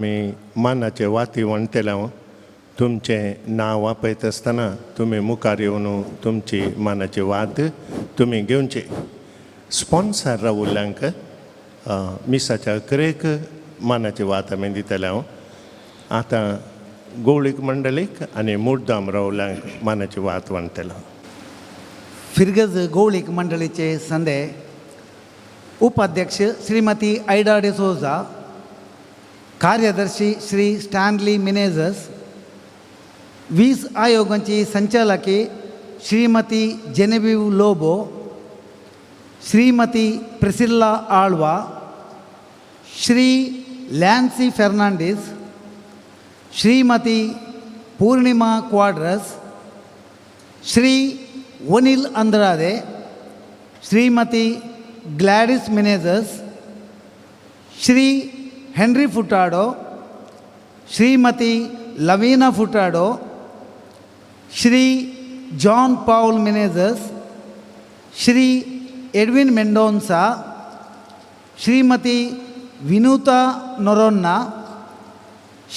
आमी मानाचे वाती वणटले. तुमचें नांव आपयत आसतना तुमी मुखार येवन तुमची मानाची वात तुमी घेवची. स्पॉन्सर रावुल्ल्यांक मिसाच्या अकरेक मानाची वात आमी दितले. हांव आतां गोवळीक मंडळीक आनी मुड्डाम रावल्यांक मानाची वात वांटतलो. फिरगज गौळीक मंडळीचे संदे उपाध्यक्ष श्रीमती आयडा डिसोजा, कार्यदर्शी श्री स्टॅनली मिनेझस, वीज आयोगांची संचालकी Shrimati Genevieve Lobo, Shrimati Priscilla Alva, Shri Lancy Fernandes, Shrimati Purnima Quadros, Shri Vanil Andrade, Shrimati Gladys Menezes, Shri Henry Furtado, Shrimati Lavina Furtado, Shri John Paul Menezes, Shri Edwin Mendonca, Shrimati Vinuta Noronha,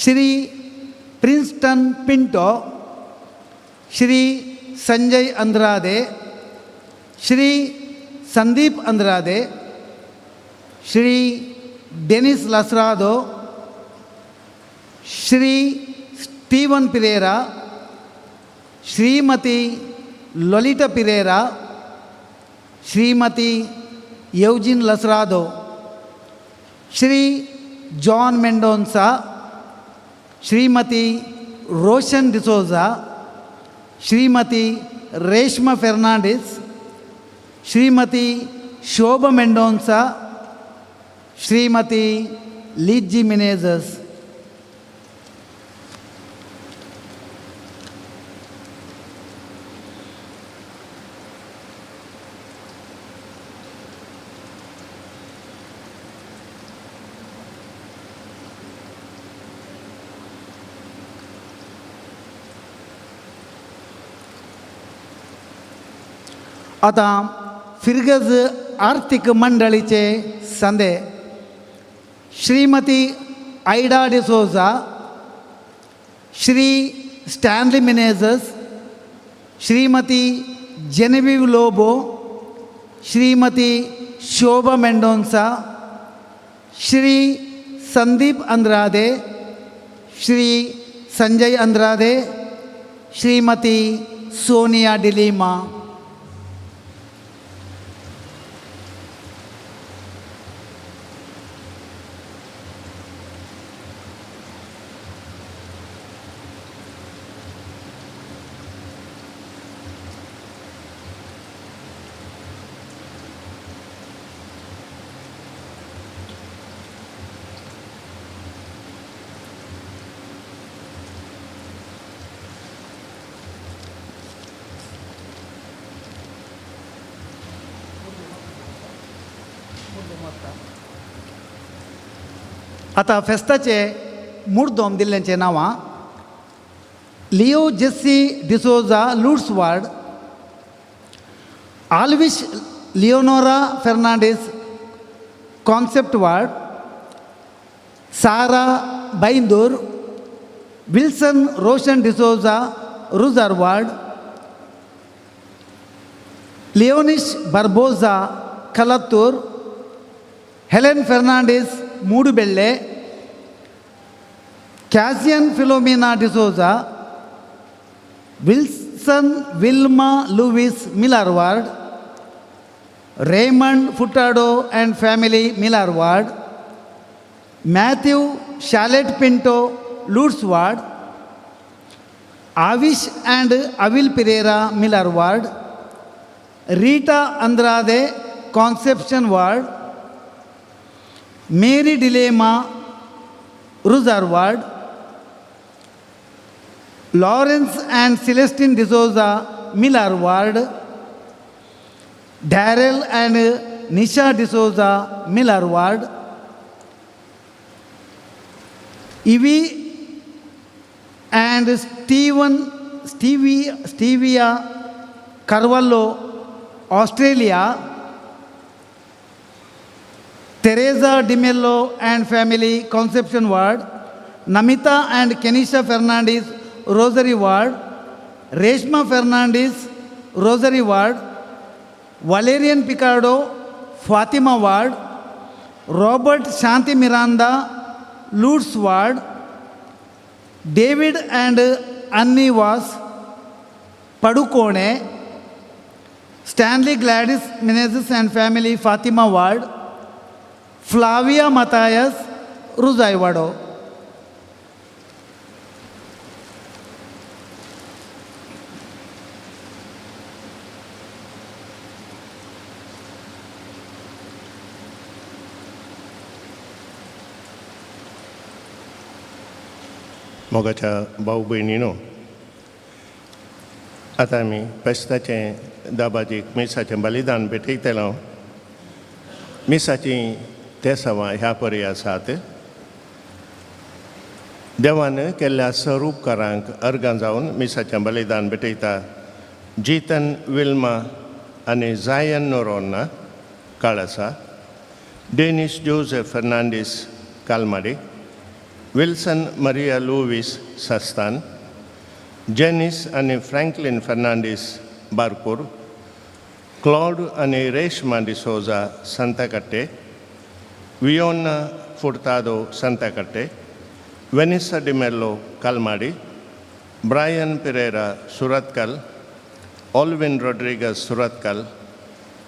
Shri Princeton Pinto, Shri Sanjay Andrade, Shri Sandeep Andrade, Shri Dennis Lasrado, Shri Steven Pereira, Shrimati Lalita Pereira, Shrimati Eugene Lasrado, Shri John Mendonsa, श्रीमती रोशन डिसोजा, श्रीमती रेश्मा फेर्नांडीस, श्रीमती शोभा मेंडोन्सा, श्रीमती लीजी मिनेझस. आतां फिरगज आर्थीक मंडळीचे संदे श्रीमती Ida D'Souza, Shri Stanley मिनेझस, श्रीमती Genevieve Lobo, श्रीमती शोभा Mendonsa, Shri Sandeep Andrade, Shri Sanjay अंद्रादे, श्रीमती Sonia dilemma. आतां फेस्ताचे मुर्दोम दिल्ल्यांचे नांवां: Leo Jesse D'Souza, Lourdes ward; Alvish Leonora Fernandes, concept ward; Sara, Byndoor; Wilson Roshan D'Souza, Rujar ward; Leonish Barbosa, Kalathur; Helen Fernandes, Moodubelle; Cassian Philomena D'Souza; Wilson Wilma Lewis, Miller ward; Raymond Furtado and family, Miller ward; Matthew Shalet Pinto, Lourdes ward; Avish and Avil Pereira, Miller ward; Rita Andrade, Conception ward; Mary D'Lima, Rujar ward; Lawrence and Celestine D'Souza, Miller ward; Darrell and Nisha D'Souza, Miller ward; Ivy and Steven Stevie Stevia Carvalho, Australia; Teresa D'Mello and family, Conception ward; Namita and Kenisha Fernandes, Rosary ward, Reshma Fernandes, Rosary ward, Valerian Picardo, Fatima ward, Robert Shanti Miranda, Lourdes ward, David and Annie Vaz, Padukone, Stanley Gladys Menezes and family, Fatima ward, Flavia Mathias, Rujaiwado. मोगाच्या भाव भयणीनो, आतां आमी पेस्ताचें दाबाजीक मिसाचें बलिदान भेटयतलो. मिसाचीं तेसांवां ह्या परी आसात. देवान केल्ल्या स्वरूपकारांक अर्गां जावन मिसाचें बलिदान भेटयता. जीतन विल्मा आनी Zion Noronha, Kalasa, Denis Joseph Fernandes, Kalmadi, Wilson Maria Luis, Sasthan, Janice आनी फ्रँकलीन फर्नांडीस, बारकूर, क्लॉड आनी Reshma D'Souza, सांताकाट्टे, वियोना Furtado, सांताकाट्टे, वेनिसा D'Mello, कालमाडी, Brian Pereira, Surathkal, Alvin Rodrigues, Surathkal,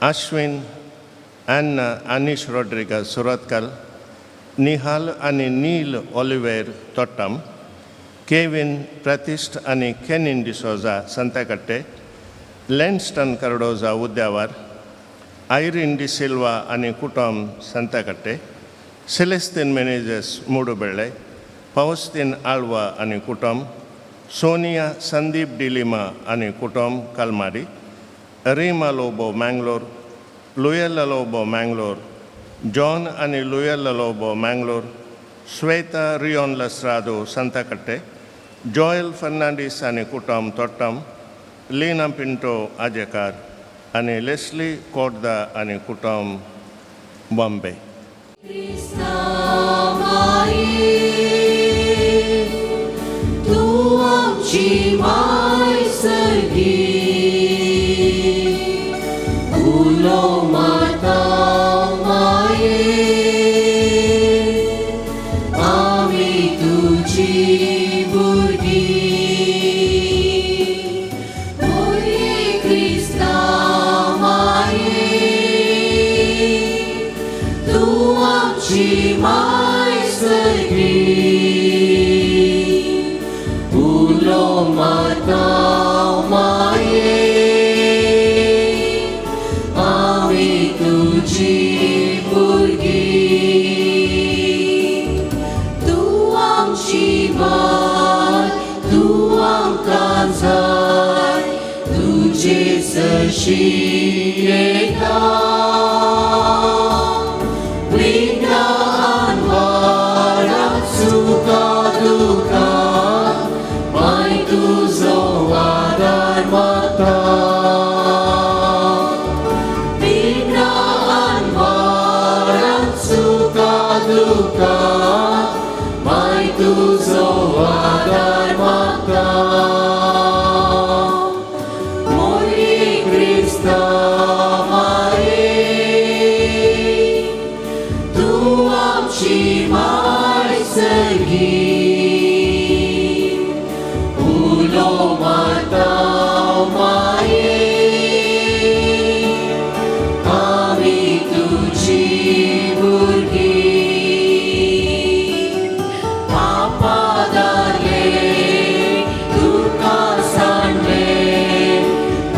Ashwin Anna Anish Rodrigues, Surathkal, Nihal आनी नील ऑलिवेर, तोट्टम, केविन प्रतिश्ठ आनी केनिन डिसोजा, सांताकाट्टे, लॅन्स्टन कार्डोजा, उद्यावर, आयरीन डिसिल्वा आनी कुटुंब, सांताकाट्टे, सेलेस्तीन मेनेजस, मुडुबेळे, पावस्तीन आळवा आनी कुटुंब, सोनिया संदीप डिलिमा आनी कुटुंब, कलमाडी, रीमा लोबो, मँगलोर, लुयेला लोबो, मँगलोर, जॉन आनी लुयेला लोबो, मँगलोर, श्वेता रियोन लस्रादो, सांताकाट्टे, जॉयल फर्नांडीस आनी कुटुंब, तोट्टम, लीना पिंटो, आजेकार आनी लेस्ली कोटदा आनी कुटुंब, बॉम्बे. तूं आमची माय सर्गी, उलो माता माये, आमी तुजी भुरगीं. मोरये क्रिस्ता माये, तूं आमची माय सर्गी, उलो माता माये, आमी तुजी भुरगीं. तूं आमची माय, तूं आमकां जाय, तुजे सरशीं येता. विघ्नान वारात सुखा दुखात, माय तुजो आदार मागता. विघ्नान वारात सुखा दुखात, माय तुजो आदार मागता. मोरये क्रिस्ता माये, तूं आमची माय सर्गी, उलो माता माये, आमी तुजी भुरगीं. पापादाले तुका सांडले,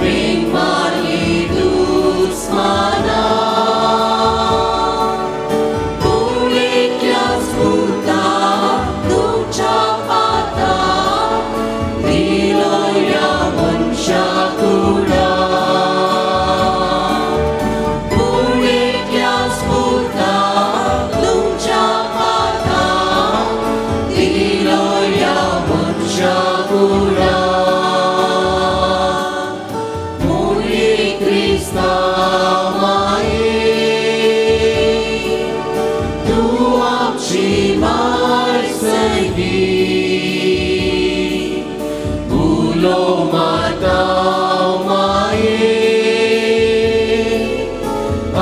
वेंग मारली दुस्माना, पूण एकल्याच पुता तुमच्या पाता दिलो ह्या मनशा कुडा. पूण एकल्याच पुता तुमच्या पाता दिलो ह्या मनशा कुडा. मोरये क्रिस्ता माये, तूं आमची माय सर्गी, भुरगीं उलो मारता माये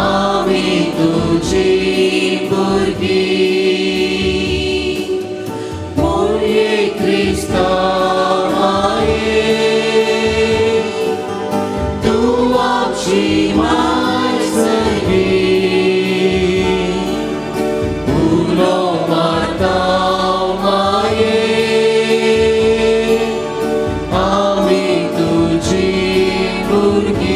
आमी तुजी भुरगीं मोरये क्रिस्ता माये तूं आमची माय सगळी उलो मारता माये आमी तुजी भुरगीं.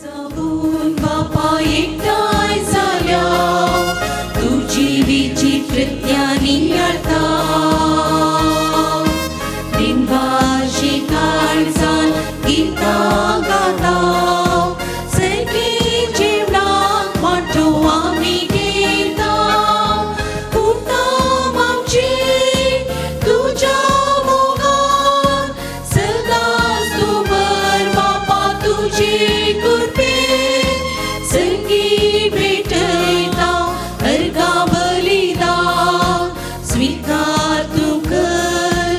जावन बापा एकठांय जाल्या तुजी विचित्र नियाळता बिंबाशी काळजान गितां गाता सगळीं जेवणाक वांटो आमी घेता कुटाम आमची तुज्या मोगान सदांच तूं बर बापा तुजे कृपेन संगी भेटयता अर्घा बलिदान स्विकार तूं कर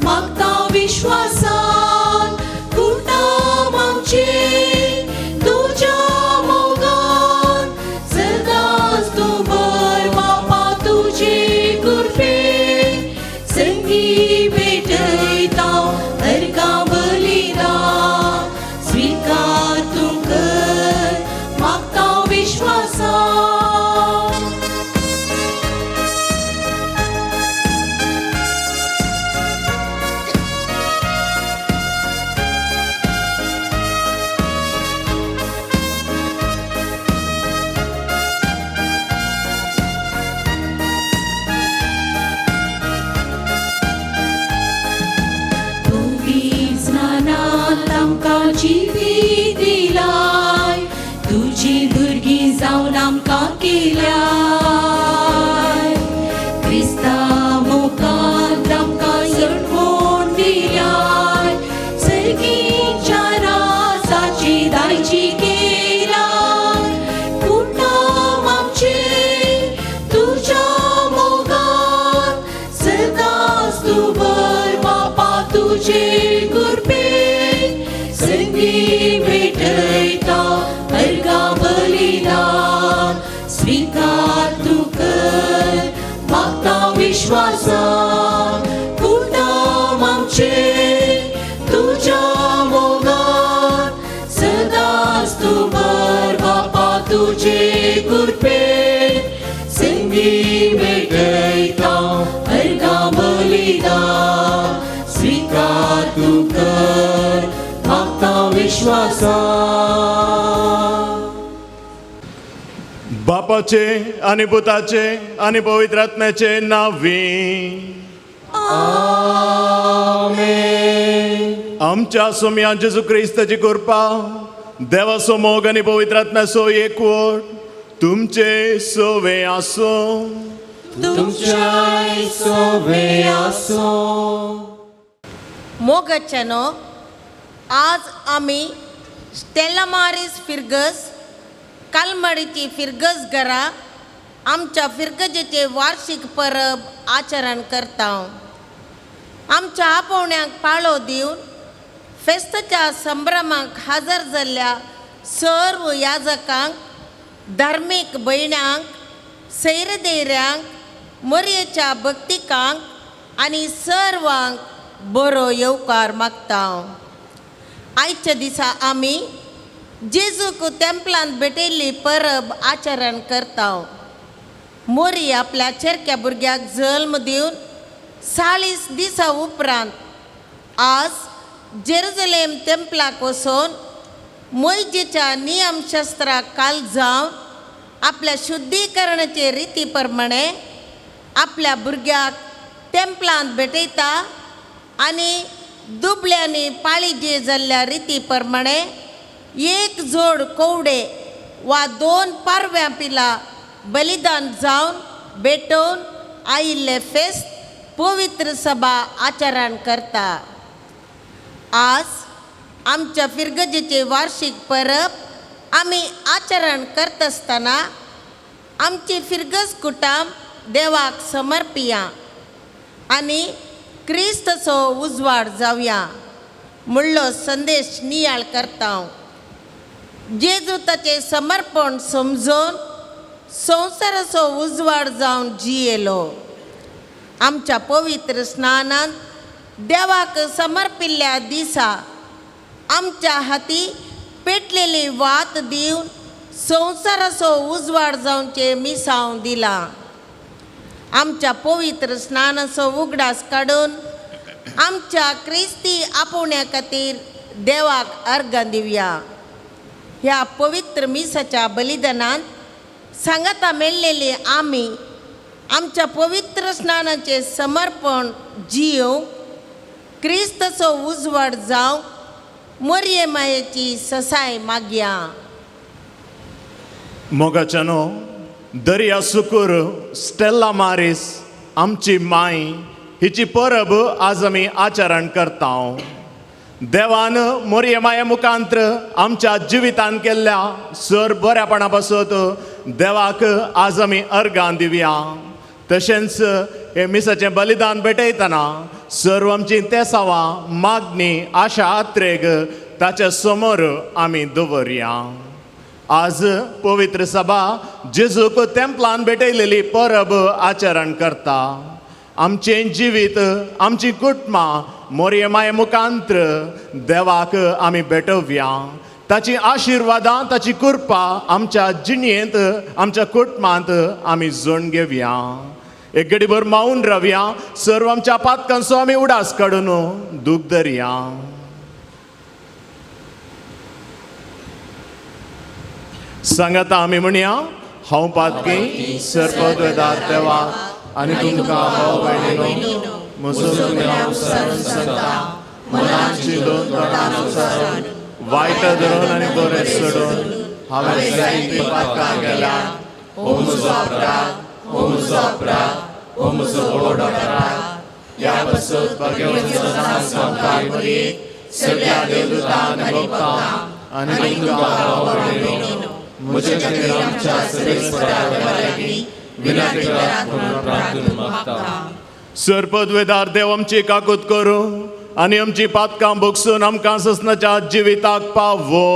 मागता विश्वासान कुटाम आमची तुज्या मोगान सदांच तूं बर बापा तुजे कृपेन संगी भेटयता अर्घा बलिदान स्विकार तूं कर मागता विश्वासान. तुमी स्नानात आमकां जिवीत दिलाय तुजी भुरगीं जावन आमकां केल्याय क्रिस्ता मुखांत आमकां सणवण दिल्याय सर्गीच्या राजाची दायजी केलाय कुटाम आमची तुज्या मोगान सदांच तूं बर बापा तुजे कृपेन संगी भेटयता अर्घा बलिदान स्विकार तूं कर मागता विश्वासान कुटाम आमचे तुज्या मोगान सदांच तूं बर बापा तुजे कृपेन संगी भेटयता अर्घा बलिदान स्विकार तूं कर मागता विश्वासान. बापाचे आनी पुताचे आनी पवित्र आत्म्याचे नांवी आमेन. आमच्या सोमया जेजू क्रिस्ताची कृपा देवाचो मोग आनी पवित्र आत्म्याचो एकवट तुमचे सोवे आसूं. तुमच्याय सोवे आसूं. मोगाच्यानो, आज आमी स्टेला मारीस फिर्गज कालमाडीची फिर्गज घरा आमच्या फिर्गजेचे वार्षिक परब आचरण करता. आमच्या आपोवण्याक पाळो दिवन फेस्ताच्या संभ्रमाक हजर जाल्ल्या सर्व याजकांक, धार्मीक भयण्यांक, सैरदेऱ्यांक, मोरयेच्या भक्तिकांक आनी सर्वांक बरो येवकार मागता. आयच्या दिसा आमी जेजूक तेंपलांत भेटयल्ली परब आचरण करता. मोरी आपल्या चेरक्या भुरग्याक जल्म दिवन 40 दिसां उपरांत आज जेरुजलेम तेंपलाक वचून मोयजेच्या नियमशास्त्राक काल जावन आपल्या शुद्धीकरणाचे रिती प्रमाणे आपल्या भुरग्याक तेंपलांत भेटयता आनी दुबळ्यांनी पाळीजे जाल्ल्या रिती प्रमाणे एक जोड कोवडे वा 2 पारव्यां पिलां बलिदान जावन भेटोवन आयिल्ले फेस्त पवित्र सभा आचरण करता. आज आमच्या फिर्गजेचे वार्षिक परब आमी आचरण करतासतना आमची फिरगज कुटाम देवाक समर्पिया आनी क्रिस्तचो उजवाड जावया म्हणलो संदेश नियाळ करता. जेजू ताचें समर्पण समजून संवसाराचो उजवाड जावन जियेलो. आमच्या पवित्र स्नानान देवाक समर्पिल्ल्या दिसा आमच्या हाती पेटलेली वात दिवन संवसाराचो उजवाड जावचें मिसांव दिलां. आमच्या पवित्र स्नानाचो उगडास काडून आमच्या क्रिस्ती आपोवण्या खातीर देवाक अर्गां दिवया. ह्या पवित्र मिसाच्या बलिदानान सांगाता मेळ्ळेली आमी आमच्या पवित्र स्नानाचें समर्पण जियोवंक क्रिस्ताचो उजवाड जावंक मोरये मायेची ससाय मागया. मोगाच्यानो, दर्या सुकूर स्टेल्ला मारीस आमची माय हिची परब आज आमी आचरण करता. देवान मोरये माये मुखांत्र आमच्या जिवितान केल्ल्या सर बऱ्यापणा पासत देवाक आज आमी अर्गां दिवया. तशेंच हे मिसाचें बलिदान भेटयतना सर्व आमची तेसावां मागणी आशा आत्रेग ताच्या समोर आमी दवरया. आज पवित्र सभा जेजूक तेंपलान भेटयलेली परब आचरण करता. आमचें जिवीत आमची कुटुंबां मोरये माये मुखांत्र देवाक आमी भेटोवया. ताची आशिर्वादां ताची कृपा आमच्या जिणेंत आमच्या कुटुंबांत आमी जोड घेवया. एक घडीभर मावून रावया. सर्व आमच्या पातकांचो आमी उडास काडून दूख धरया. सांगाता आमी म्हणया, हांव पातकी सर्पद्वेदार देवा आनी तुमकां भाव भयणीनो म्हजो गुन्यांव सांगता मनाची दोन तोंडां वायट धरून आनी बरें सोडून हांवें जायतीं पातकां केल्या. हो म्हजो अपराध, हो म्हजो अपराध, हो म्हजो व्हड अपराध. ह्या पासत भाग्यवंत सामकार मरयेक सगळ्या देवदूतांक आनी भक्तांक आनी तुमकां भाव भयणीनो म्हजे खातीर आमच्या सर्वेस्परा देवा लागीं विनंती करात म्हणून प्रार्थना मागता. सर्पद्वेदार देव आमची काकूत करूं आनी आमची पातकां भोगसून आमकां ससनाच्या जिविताक पावो.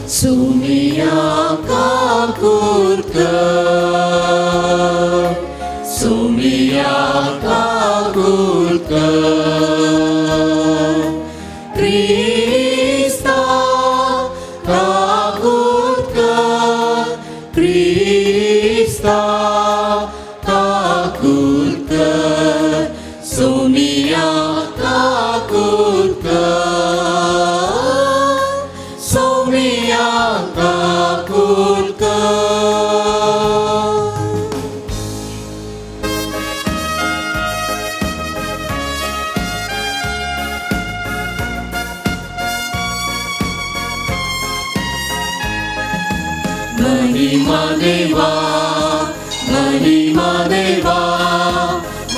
सुमिया काकूत कर, सुमिया काकूत कर, क्रिस्ता काकूत कर, क्रिस्ता काकूत कर, सुमिया काकूत कर, सुमिया काकूत कर. महिमा देवा, महिमा देवा,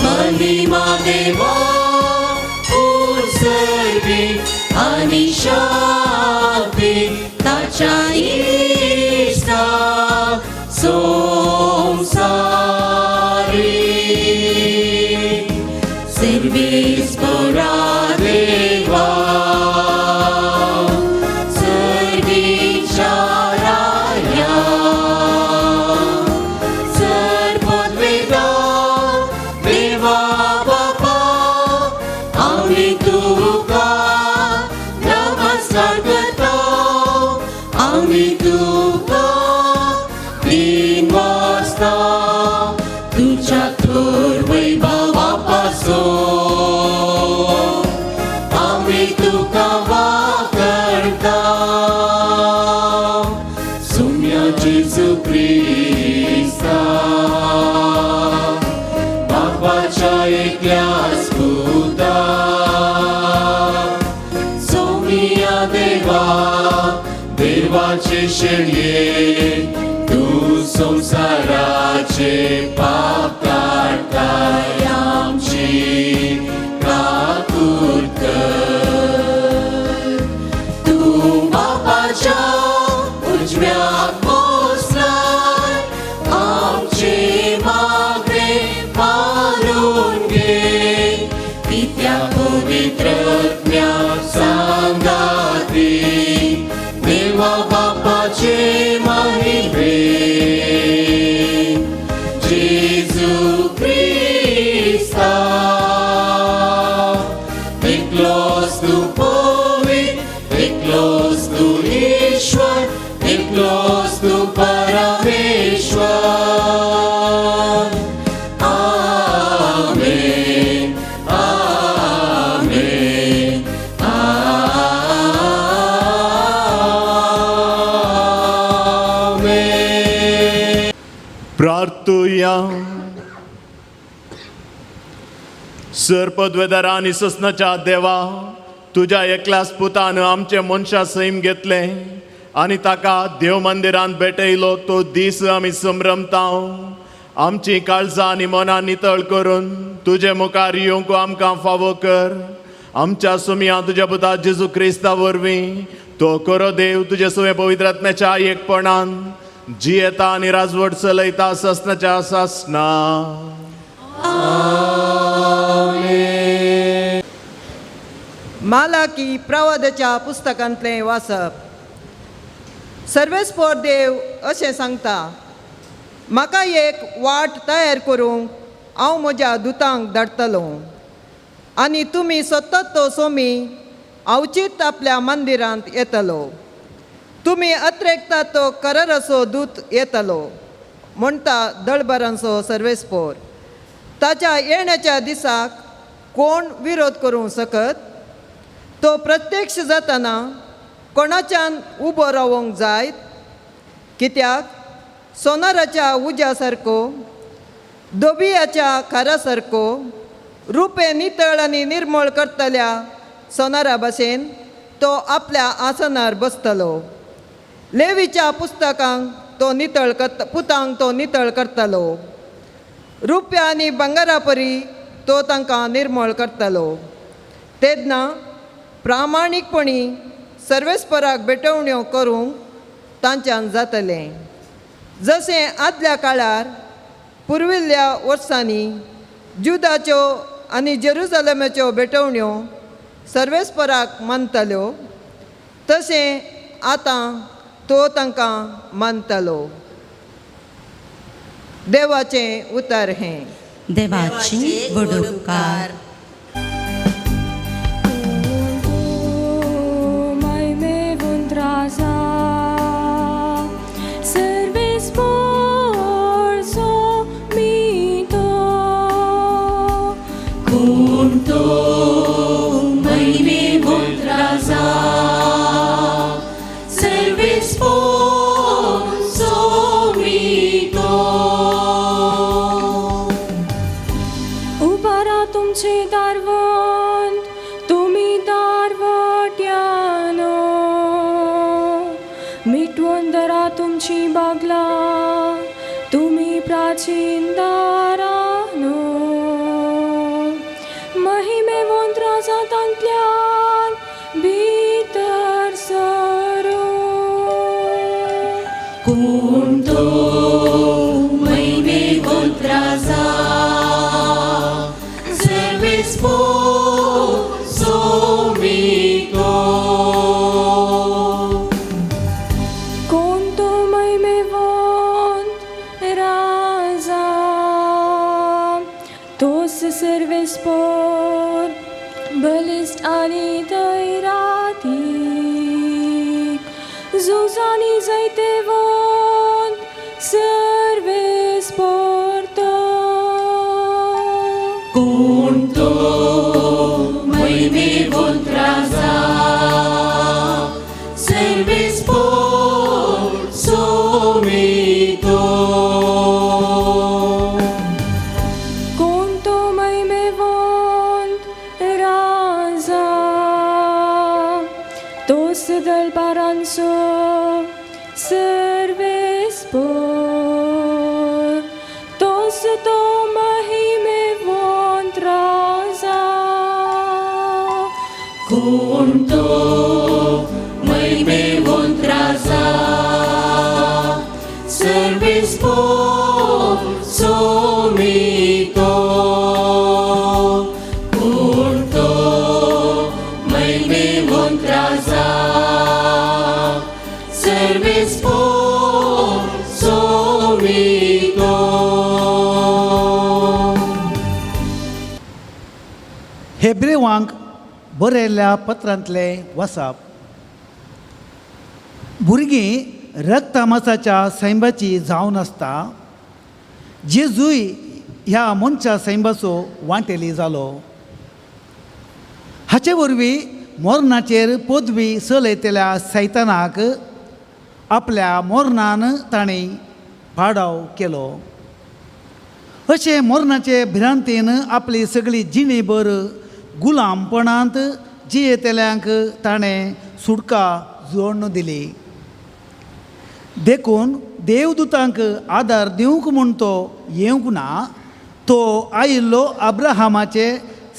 महिमा देवा, उत्सर्गी आणि शांती ताच्या इश्टा संसारी. सर्वेस्परा देवा, सर्गीच्या राया, सर्वद्वेदा देवा बापा, आमी तुका नमस्कार करता, आमी तुका दिन वाजता तुझ्या थोर वैभवा पासून आमी तुका वाकरता. सुम्या जेजू क्रिस्ता बापाच्या एकल्याच पुता, सोमिया देवा देवाचे शेळये तूं संवसाराचे पाप काडटाय आमची काकूट कर. तूं बापाच्या उजव्याक बसलाय आमचे मागणे मारून घे पित्या पवित्रज्ञा सांगाती देवा बापाचे महिमे जेजू क्रिस्ता एकलोच तूं पवित्र एकलोच तूं ईश्वर एकलोच तूं परमेश्वर. आमेन आमेन आमेन. प्रार्थुया. सर पदवेदारा आनी ससनाच्या देवा, तुज्या एकल्याच पुतान आमचे मनशा सैम घेतलें आनी ताका देव मंदिरांत भेटयलो तो दीस आमी संभ्रमता. आमची काळजां आनी मनां नितळ करून तुजे मुखार येवंक आमकां फावो कर. आमच्या सुमया तुज्या पुता जेजू क्रिस्ता वरवीं तो करो देव तुजे सुवे पवित्र आत्म्याच्या एकपणान जियेता आनी राजवट चलयता ससनाच्या सासना. मालाकी प्रवादाच्या पुस्तकांतलें वाचप. सर्वेस्पोर देव अशें सांगता, म्हाका एक वाट तयार करूंक हांव म्हज्या दुतांक धाडटलो आनी तुमी सतत तो सोमी अवचीत आपल्या मंदिरांत येतलो. तुमी अत्रेकता तो कराराचो दूत येतलो म्हणटा दळबरांचो सर्वेस्पोर. ताच्या येण्याच्या दिसाक कोण विरोध करूंक शकत? तो प्रत्यक्ष जातना कोणाच्यान उबो रावंक जायत? कित्याक सोनाराच्या उज्या सारको, दोबियाच्या खारा सारको, रुपें नितळ आनी निर्मळ करतल्या सोनारा भाशेन तो आपल्या आसनार बसतलो. लेवीच्या पुस्तकांक तो नितळ करता, पुतांक तो नितळ करतलो. रुप्या आनी भांगरा परी तो तांकां निर्मळ करतलो. तेन्ना प्रामाणीकपणी सर्वेस्पराक भेटवण्यो करूंक तांच्यान जातलें. जशें आदल्या काळार पुर्विल्ल्या वर्सांनी जुदाच्यो आनी जेरुजलमाच्यो भेटवण्यो सर्वेस्पराक मानताल्यो तशें आतां तो तांकां मानतालो. देवाचें उतर हें. देवाची व्हड उपकार. Dos del Baranzo. सर्वेस्पोर, तोस तो महिमेवंत राजा. कोण तो महिमेवंत राजा, सर्वेस्पोर सोमितो. कोण तो महिमेवंत राजा, सर्वेस्पोर सोमितो. हेब्रेवांक बरयल्ल्या पत्रांतले वसाप. भुरगीं रक्तमासाच्या सैंबाची जावन आसता. जेजूय ह्या मनशा सैंबाचो वांटेली जालो. हाचे वरवीं मरणाचेर पदवी चलयतल्या सैतानाक आपल्या मरणान ताणें पाडाव केलो. अशें मरणाचे भिरांतेन आपली सगळी जिणेभर गुलामपणांत जियेतल्यांक ताणें सुटका जोडून दिली. देखून देवदूतांक आदार दिवंक म्हूण तो येवंक ना, तो आयिल्लो अब्राहमाचे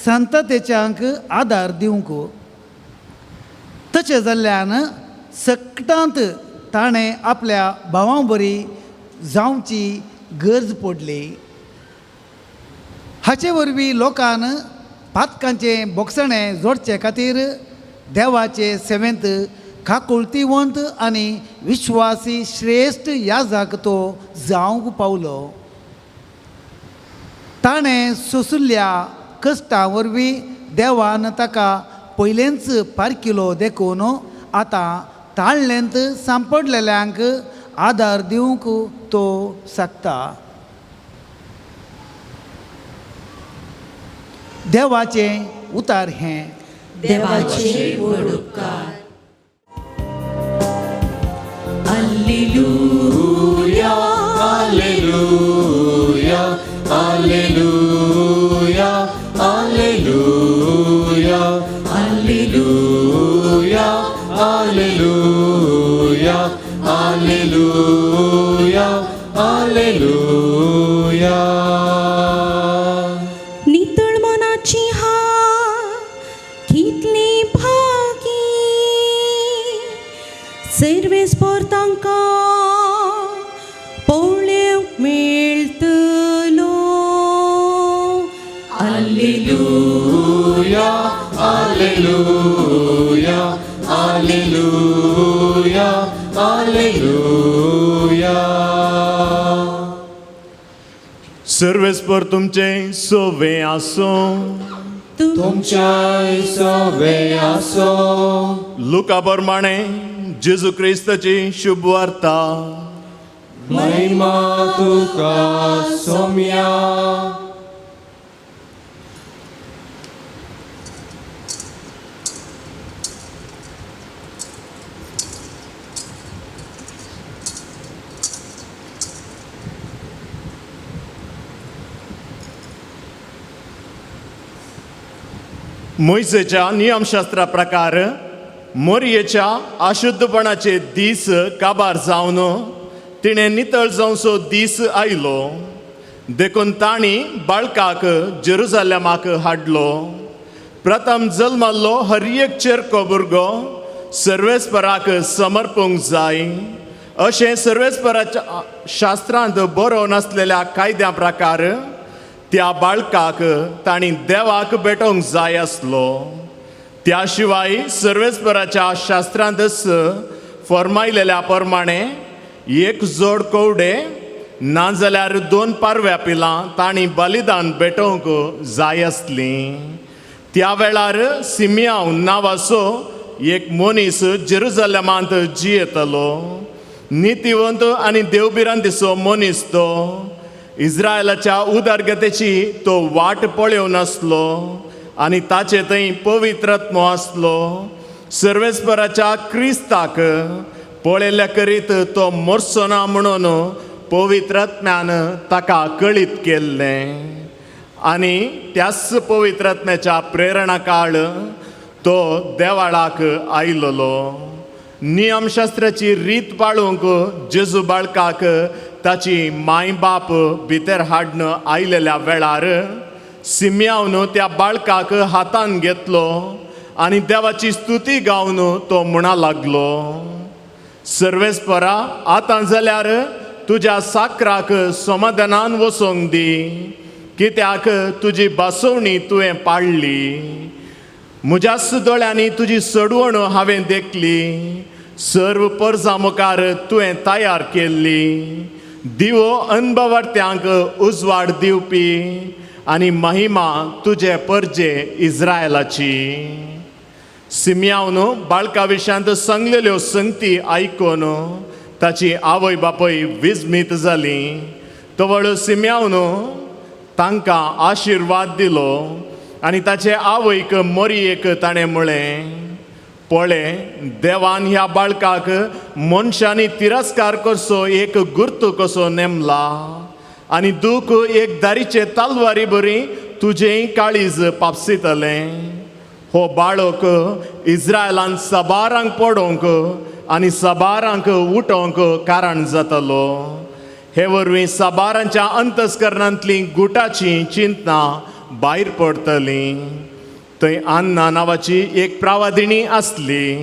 संततेच्यांक आदार दिवंक. तशें जाल्ल्यान सकटांत ताणें आपल्या भावां बरी जावची गरज पडली. हाचे वरवीं लोकान पातकांचें बोगसणें जोडचे खातीर देवाचे सेवेंत काकुळतीवंत आनी विश्वासी श्रेश्ठ याजाक तो जावंक पावलो. ताणें सोंशिल्ल्या कश्टां वरवीं देवान ताका पयलेंच पारखिलो. देखून आतां ताळ्ळेंत सांपडलेल्यांक आदार दिवंक तो शकता. देवाचें उतार हें. देवाचे व्हड उपकार. Alleluia, alleluia, alleluia, alleluia, alleluia, alleluia, alleluia, alleluia. नितळ मनाची हा कितली भागी, सर्वेस्पोर तांकां पळोवंक मेळटलो. Alleluia, alleluia, alleluia, alleluia. सर्वेस्पोर तुमचें सोवे आसूं. तुमच्याय सोवे आसूं. लुका प्रमाणे जेजू क्रिस्ताची शुभ वार्ता. महिमा तुका सोम्या. मोयसेच्या नियमशास्त्रा प्रकार मोरयेच्या अशुद्धपणाचे दीस काबार जावन तिणें नितळ जावचो दीस आयलो. देखून तांणी बाळकाक जेरुजालेमाक हाडलो. प्रथम जल्मल्लो हर एक चेरको भुरगो सर्वेस्पराक समर्पूंक जाय अशें सर्वेस्पराच्या शास्त्रांत बरोवन आसलेल्या कायद्या प्रकार त्या बाळकाक तांणी देवाक भेटोवंक जाय आसलो. त्या शिवाय सर्वेस्पराच्या शास्त्रांतच फर्मायलेल्या प्रमाणे एक जोड कवडे नाजाल्यार 2 पारव्या पिलां तांणी बलिदान भेटोवंक जाय आसलीं. त्या वेळार सिमियांव नांवाचो एक मनीस जेरुजालेमांत जियेतलो. नितीवंत आनी देवभिरांतीचो मनीस तो. इस्रायलाच्या उदरगतेची तो वाट पळोवन आसलो आनी ताचे थंय पवित्रत्म आसलो. सर्वेस्पराच्या क्रिस्ताक पळयल्ल्या करीत तो मरचो ना म्हणून पवित्रत्म्यान ताका कळीत केल्लें. आनी त्याच पवित्रत्म्याच्या प्रेरणा काळ तो देवाळाक आयलोलो. नियमशास्त्राची रीत पाळूंक जेजू बाळकाक ताची माय बाप भितर हाडन आयलेल्या वेळार सिमयावन त्या बाळकाक हातान घेतलो आनी देवाची स्तुती गावन तो म्हणा लागलो, सर्वेस्परा आतां जाल्यार तुज्या साकराक समाधानान वचोंक दी, कित्याक तुजी बसवणी तुवें पाळ्ळी. म्हज्याच दोळ्यांनी तुजी सडवण हांवें देखली, सर्व परजा मुखार तुवें तयार केल्ली, दिवो अनभवर्त्यांक उजवाड दिवपी आनी महिमा तुजे परजे इज्रायलाची. सिमयावन बाळका विशयांत सांगलेल्यो संगती आयकून ताची आवय बापूय विस्मीत जाली. तवळ सिमयावन तांकां आशिर्वाद दिलो आनी ताचे आवयक मोरयेक ताणें म्हळें, पळय देवान ह्या बाळकाक मनशांनी तिरस्कार करचो एक गुर्तू कसो नेमला आनी दूख एक दारीचे तलवारी बरी तुजेंय काळीज पापसितलें. हो बाळक इज्रायलान सबारांक पडोवंक आनी सबारांक उठोवंक कारण जातलो. हे वरवीं सबारांच्या अंतस्करणांतलीं गुटाचीं चिंतनां भायर पडटलीं. थंय अन्ना नांवाची एक प्रावादिणी आसली,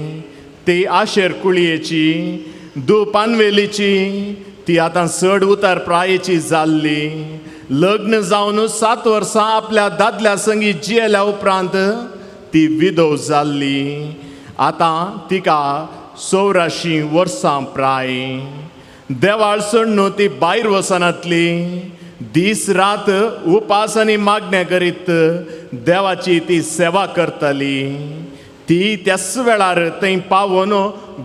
ती आशेर कुळयेची दू पानवेलीची. ती आतां चड उतार प्रायेची जाल्ली. लग्न जावन 7 वर्सां आपल्या दादल्या संगी जियेल्या उपरांत ती विधव जाल्ली. आतां तिका 84 वर्सां प्राय. देवाळ सोडून ती भायर वचनातली, दीस रात उपास आनी मागणें करीत देवाची ती सेवा करताली. ती त्याच वेळार थंय पावोन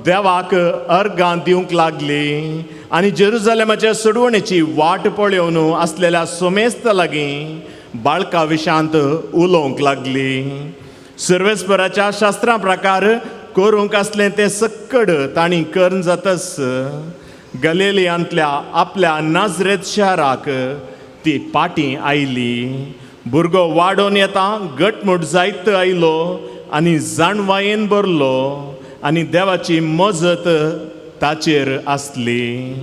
देवाक अर्गां दिवंक लागली आनी जेरुजलेमाच्या सोडवणेची वाट पळोवन आसलेल्या सोमेस्त लागीं बाळका विशांत उलोवंक लागली. सर्वेस्पराच्या शास्त्रा प्रकार करूंक आसलें तें सक्कड तांणी करून जातच गलेलियांतल्या आपल्या नाजरेत शहराक ती पाटी आयली. भुरगो वाडोवन येता घटमूट जायत आयलो आनी जाणवायेन भरलो आनी देवाची मजत ताचेर आसली.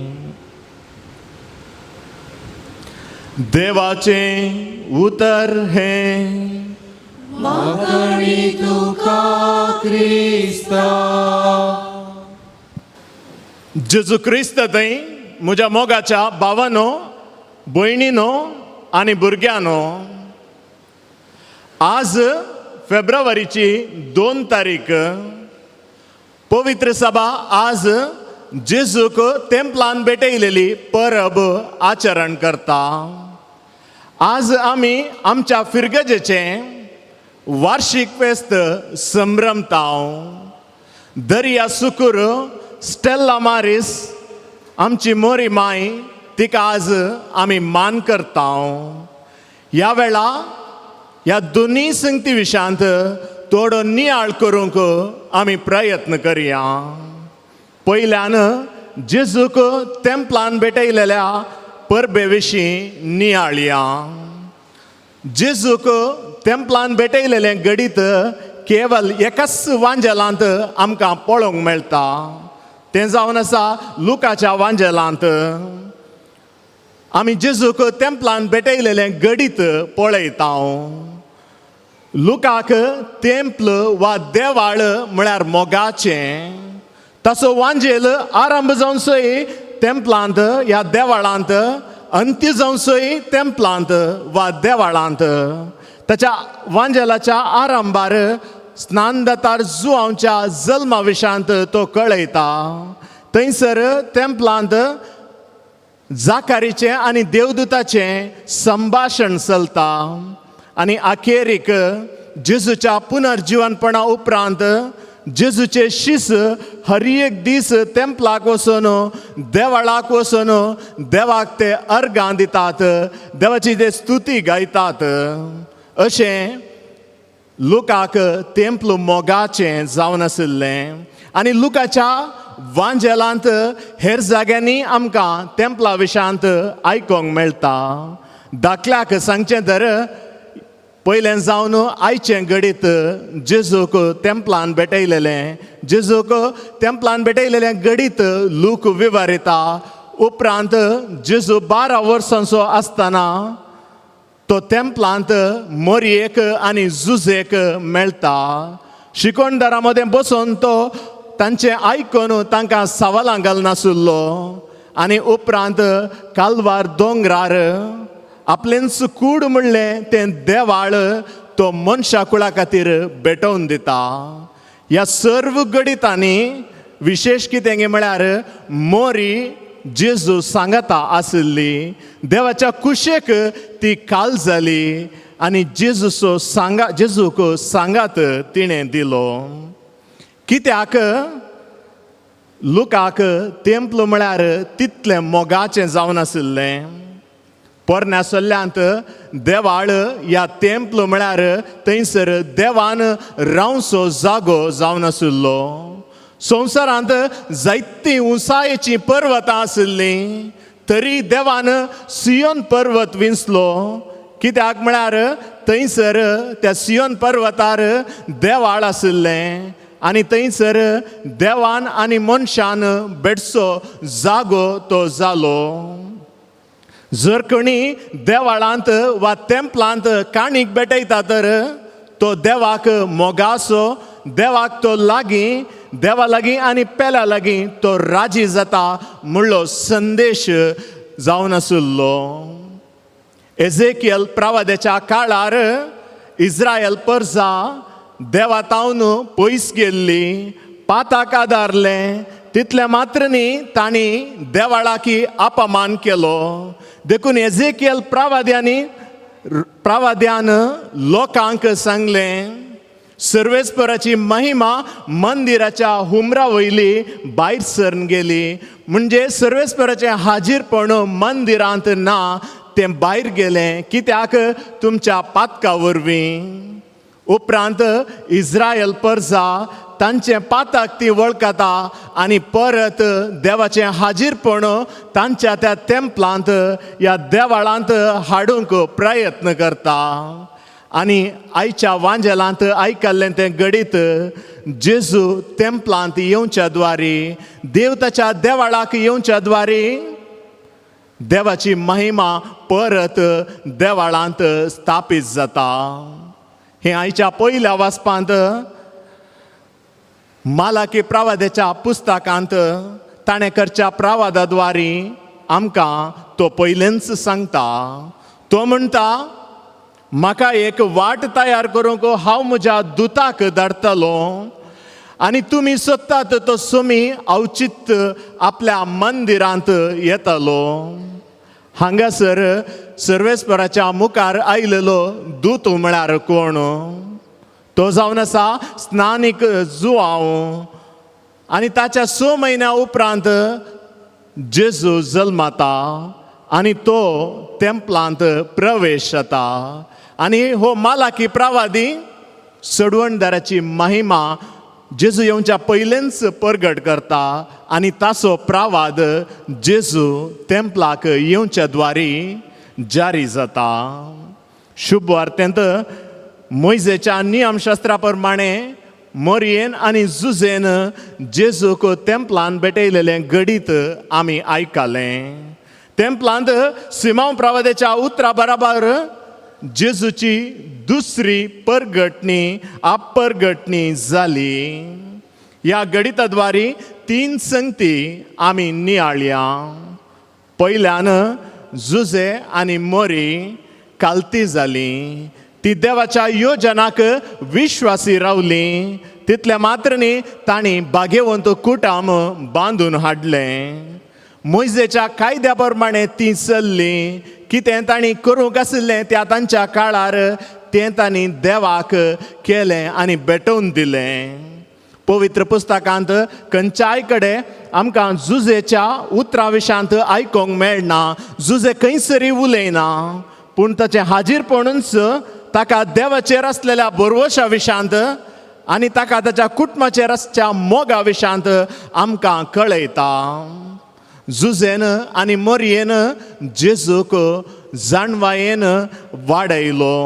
देवाचें उतर हें. मागणी तुका क्रिस्ता. जेजू क्रिस्त थंय म्हज्या मोगाच्या भावानो, भयणीनो आनी भुरग्यांनो, आज फेब्रुवारीची 2 तारीख. पवित्र सभा आज जेजूक तेंपलान भेटयलेली परब आचरण करता. आज आमी आमच्या फिरगजेचें वार्षिक फेस्त संभ्रमता. दर्या सुकूर स्टेल्ला मारिस आमची मोरी माय, तिका आज आमी मान करता. ह्या वेळा ह्या दोनूय संगती विशयांत थोडो नियाळ करूंक आमी प्रयत्न करया. पयल्यान जेजूक तेंपलान भेटयलेल्या परबे विशीं नियाळया. जेजूक तेंपलान भेटयलेलें घडीत केवल एकाच वांजेलांत आमकां पळोवंक मेळटा, तें जावन आसा लुकाच्या वांजेलांत. आमी जेजूक तेंपलान भेटयलेलें घडीत पळयता. लुकाक तेंपल वा देवाळ म्हळ्यार मोगाचें. ताचो वांजेल आरंभ जावन सय तेंपलांत ह्या देवाळांत, अंत्य जावन सय तेंपलांत वा देवाळांत. ताच्या वांजेलाच्या आरंभार स्नानदातार जुवांच्या जल्मा विशांत तो कळयता. थंयसर तेंपलांत जाकारीचें आनी देवदूताचें संभाशण चलता आनी अखेरीक जेजूच्या पुनर्जिवनपणा उपरांत जेजूचे शीस हर एक दीस तेंपलाक वचून देवाळाक वचून देवाक ते अर्गां दितात, देवाची ते स्तुती गायतात. अशें लुकाक तेंपल मोगाचें जावन आशिल्लें आनी लुकाच्या वांजेलांत हेर जाग्यांनी आमकां तेंपला विशांत आयकोंक मेळटा. दाखल्याक सांगचें तर पयलें जावन आयचें घडीत जेजूक तेंपलान भेटयलेलें. जेजूक तेंपलान भेटयलेलें घडीत लूक विवरिता. उपरांत जेजू 12 वर्सांचो आसतना तो तेंपलांत मोरयेक आनी जुजेक मेळटा. शिकोणदारां मदें बसून तो तांचें आयकून तांकां सवालां घालनासलो. आनी उपरांत कालवार दोंगरार आपलेंच कूड म्हणलें तें देवाळ तो मनशा कुळा खातीर भेटोवन दिता. ह्या सर्व घडितांनी विशेश कितें म्हळ्यार मोरी जेजू सांगता आशिल्ली. देवाच्या कुशेक ती काल जाली आनी जेजूचो सांगा जेजूक सांगात तिणें दिलो. कित्याक लुकाक तेंपलो म्हळ्यार तितलें मोगाचें जावन आशिल्लें. पोरण्या सल्ल्यांत देवाळ ह्या तेंपलो म्हळ्यार थंयसर देवान रावचो जागो जावन आशिल्लो. संवसारांत जायतीं उंचायेचीं पर्वतां आशिल्लीं तरी देवान सियोन पर्वत विंचलो. कित्याक म्हळ्यार थंयसर त्या सियोन पर्वतार देवाळ आशिल्लें आनी थंयसर देवान आनी मनशान भेटचो जागो तो जालो. जर कोणी देवाळांत वा तेंपलांत काणीक भेटयता तर तो देवाक मोगासो, देवाक तो लागीं, देवा लागीं आनी पेल्या लागीं तो राजी जाता म्हणलो संदेश जावन आशिल्लो. एझेकियल प्रवाद्याच्या काळार इस्रायल परजा देवा तावन पयस गेल्ली, पाताक आदारलें. तितलें मात्र न्ही तांणी देवाळाकी अपमान केलो. देखून एझेकियल प्रवाद्यान लोकांक सांगलें, सर्वेस्पराची महिमा मंदिराच्या हुमरा वयली भायर सरून गेली. म्हणजे सर्वेस्पराचें हाजीरपण मंदिरांत ना, तें भायर गेलें. कित्याक? तुमच्या पातका वरवीं. उपरांत इस्रायल परजा तांचें पाताक ती वळखता आनी परत देवाचें हाजीरपण तांच्या त्या तेंपलांत ह्या देवाळांत हाडूंक प्रयत्न करता. आनी आयच्या वांजेलांत आयकल्लें तें घडीत जेजू तेंपलांत येवच्या द्वारी, देव ताच्या देवाळाक येवच्या द्वारी देवाची महिमा परत देवाळांत स्थापीत जाता. हें आयच्या पयल्या वाचपांत मालाकी प्रवादाच्या पुस्तकांत ताणें करच्या प्रवादा द्वारी आमकां तो पयलेंच सांगता. तो म्हणटा, म्हाका एक वाट तयार करूंक हांव म्हज्या दुताक धाडटलो आनी तुमी सोदतात तो सोमी अवचित आपल्या मंदिरांत येतलो. हांगासर सर्वेस्पराच्या मुखार आयलेलो दूत म्हळ्यार कोण? तो जावन आसा स्नानीक जुआंव. आनी ताच्या 6 म्हयन्या उपरांत जेजू जल्माता आनी तो तेंपलांत प्रवेश जाता. आनी हो मालाकी प्रवादी सडवणदाराची महिमा जेजू येवच्या पयलेंच परगट करता आनी ताचो प्रवाद जेजू तेंपलाक येवच्या द्वारी जारी जाता. शुभ वार्तेंत मोयजेच्या नियमशास्त्रा प्रमाणे मोरयेन आनी जुजेन जेजूक तेंपलान भेटयलेलें घडीत आमी आयकलें. तेंपलांत सिमांव प्रवादाच्या उतरा बराबर जेजूची दुसरी परगटणी आपरगटणी जाली. ह्या गणिता द्वारी 3 संगती आमी नियाळया. पयल्यान जुजे आनी मोरी कालती जाली, ती देवाच्या योजनाक विश्वासी रावली. तितल्या मात्र न्ही तांणी बागेवंत कुटाम बांदून हाडलें. मोयजेच्या कायद्या प्रमाणे ती चल्ली. कितें तांणी करूंक आशिल्लें त्या तांच्या काळार तें तांणी देवाक केलें आनी भेटोवन दिलें. पवित्र पुस्तकांत खंयच्याय कडेन आमकां जुजेच्या उतरां विशांत आयकूंक मेळना. जुजे खंयसरी उलयना, पूण ताचें हाजीरपणूच ताका देवाचेर आसलेल्या बरवशा विशांत आनी ताका ताच्या कुटुंबाचेर आसच्या मोगा विशांत आमकां कळयता. जुजेन आनी मोरयेन जेजूक जाणवायेन वाडयलो.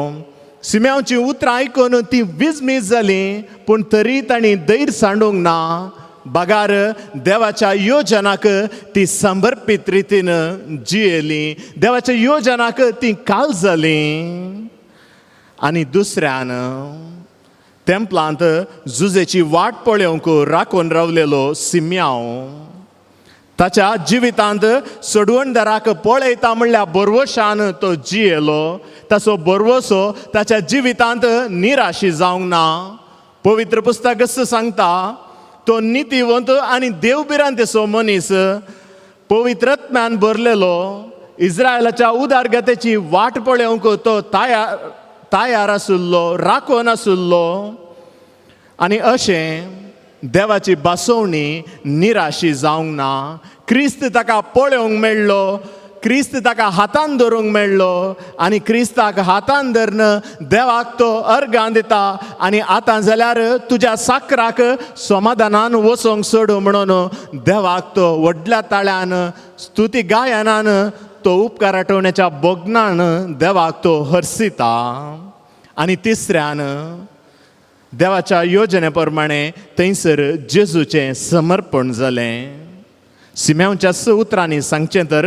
सिम्यांवचीं उतरां आयकून ती विजमीज जाली, पूण तरी तांणी धैर्य सांडूंक ना. बगार देवाच्या योजनाक ती समर्पीत रितीन जियेली, देवाच्या योजनाक ती काल जाली. आनी दुसऱ्यान तेंपलांत जुजेची वाट पळोवंक राखून रावलेलो सिम्यांव, ताच्या जिवितांत सोडवणदाराक पळयता म्हणल्यार बरवशान तो जियेलो. ताचो बरवसो ताच्या जिवितांत निराशी जावंक ना. पवित्र पुस्तक सांगता, तो नितीवंत आनी देवभिरांतेचो मनीस, पवित्रत्म्यान भरलेलो, इस्रायलाच्या उदारगतेची वाट पळोवंक तो तयार तयार आशिल्लो, राखून आशिल्लो. आनी अशें देवाची बसवणी निराशी जावंक ना. क्रिस्त ताका पळोवंक मेळ्ळो, क्रिस्त ताका हातान धरूंक मेळ्ळो आनी क्रिस्ताक हातान धरून देवाक तो अर्गां दिता आनी आतां जाल्यार तुज्या साकराक समाधानान वचोंक सोडू म्हणून देवाक तो व्हडल्या ताळ्यान स्तुती गायनान तो उपकार आठवण्याच्या भोगनान देवाक तो हर्सिता. आनी तिसऱ्यान देवाच्या योजने प्रमाणे थंयसर जेजूचें समर्पण जालें. सिम्यांवच्या उतरांनी सांगचें तर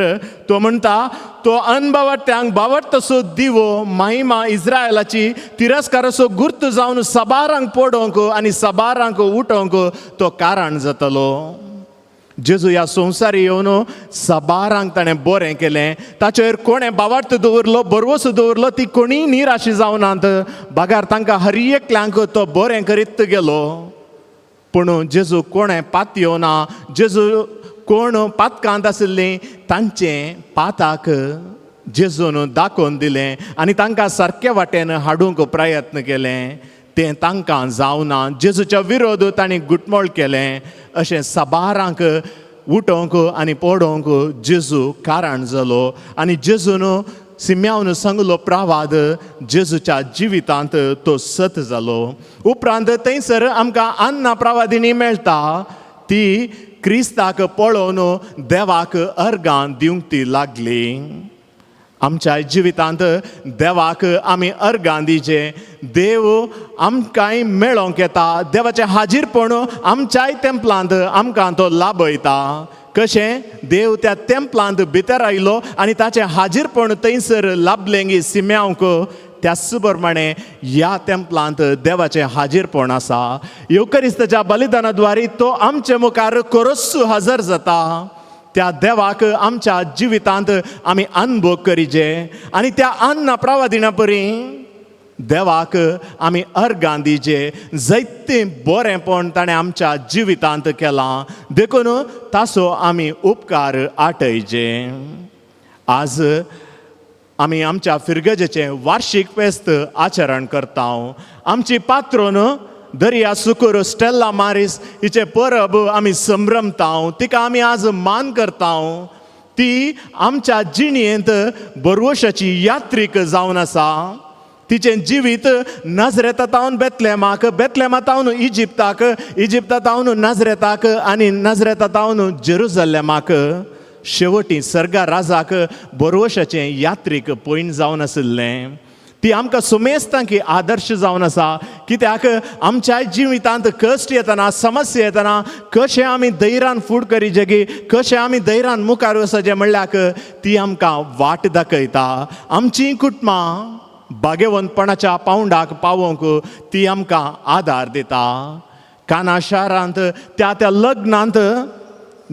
तो म्हणटा, तो अनबावट्यांक बावडतसो दिवो, महिमा इस्रायलाची, तिरस्काराचो गुर्त जावन साबारांक पडोवंक आनी साबारांक उठोवंक तो कारण जातलो. जेजू ह्या संवसारी येवन साबारांक ताणें बरें केलें. ताचेर कोणें बावार्थ दवरलो, बरवसो दवरलो, ती कोणीय निराशी जावनात, बागार तांकां हर एकल्यांक तो बरें करीत गेलो. पूण जेजू कोणें पात येवना. जेजू कोण पातकांत आशिल्लीं तांचें पाताक जेजून दाखोवन दिलें आनी तांकां सारके वाटेन हाडूंक प्रयत्न केलें. तें तांकां जावना. जेजूच्या विरोध तांणी गुटमोळ केलें. अशें साबारांक उठोवंक आनी पडोवंक जेजू कारण जालो. आनी जेजून सिम्यावन सांगलो प्रवाद जेजूच्या जिवितांत तो सत जालो. उपरांत थंयसर आमकां अन्ना प्रवादिनी मेळटा. ती क्रिस्ताक पळोवन देवाक अर्गां दिवंक ती लागली. आमच्या जिवितांत देवाक आमी अर्गां दिवचें. देव आमकांय मेळोंक येता. देवाचें हाजीरपण आमच्याय तेंपलांत आमकां तो लाभयता. कशें देव त्या तेंपलांत भितर आयलो आनी ताचें हाजीरपण थंयसर लाभलें गी सिम्यांवक, त्याच प्रमाणे ह्या तेंपलांत देवाचें हाजीरपण आसा. येवकरिस्ताच्या बलिदाना द्वारे तो आमचे मुखार कोरस्सू हजर जाता. त्या देवाक आमच्या जिवितांत आमी अनुभव करीचे आनी त्या अन्न प्रवादिना परी देवाक आमी अर्गां दिवचे. जायतें बरेंपण ताणें आमच्या जिवितांत केलां, देखून ताचो आमी उपकार आटयचे. आज आमी आमच्या फिरगजेचें वार्शीक फेस्त आचरण करता. आमची पात्रोन दर्या सुकूर स्टेल्ला मारीस हिचें परब आमी संभ्रमता. तिका आमी आज मान करता. ती आमच्या जिणेंत बरवशाची यात्रीक जावन आसा. तिचें जिवीत नजरेता तावन बेतलेमाक, बेतलेमा तावन इजिप्ताक, इजिप्ता तावन नजरेताक आनी नजरेता तावन जेरुजलेमाक, शेवटी सर्गा राजाक बरवशाचें यात्रीक पयण जावन आशिल्लें. ती आमकां सुमेस्तांकी आदर्श जावन आसा. कित्याक आमच्या जिवितांत कश्ट येतना, समस्या येतना कशें आमी धैर्यान फूड करीचे की कशें आमी धैर्यान मुखार वचचें म्हणल्यार ती आमकां वाट दाखयता. आमचीं कुटुंबां भाग्यवंतपणाच्या पावंडाक पावोवंक ती आमकां आदार दिता. काना शारांत त्या त्या लग्नांत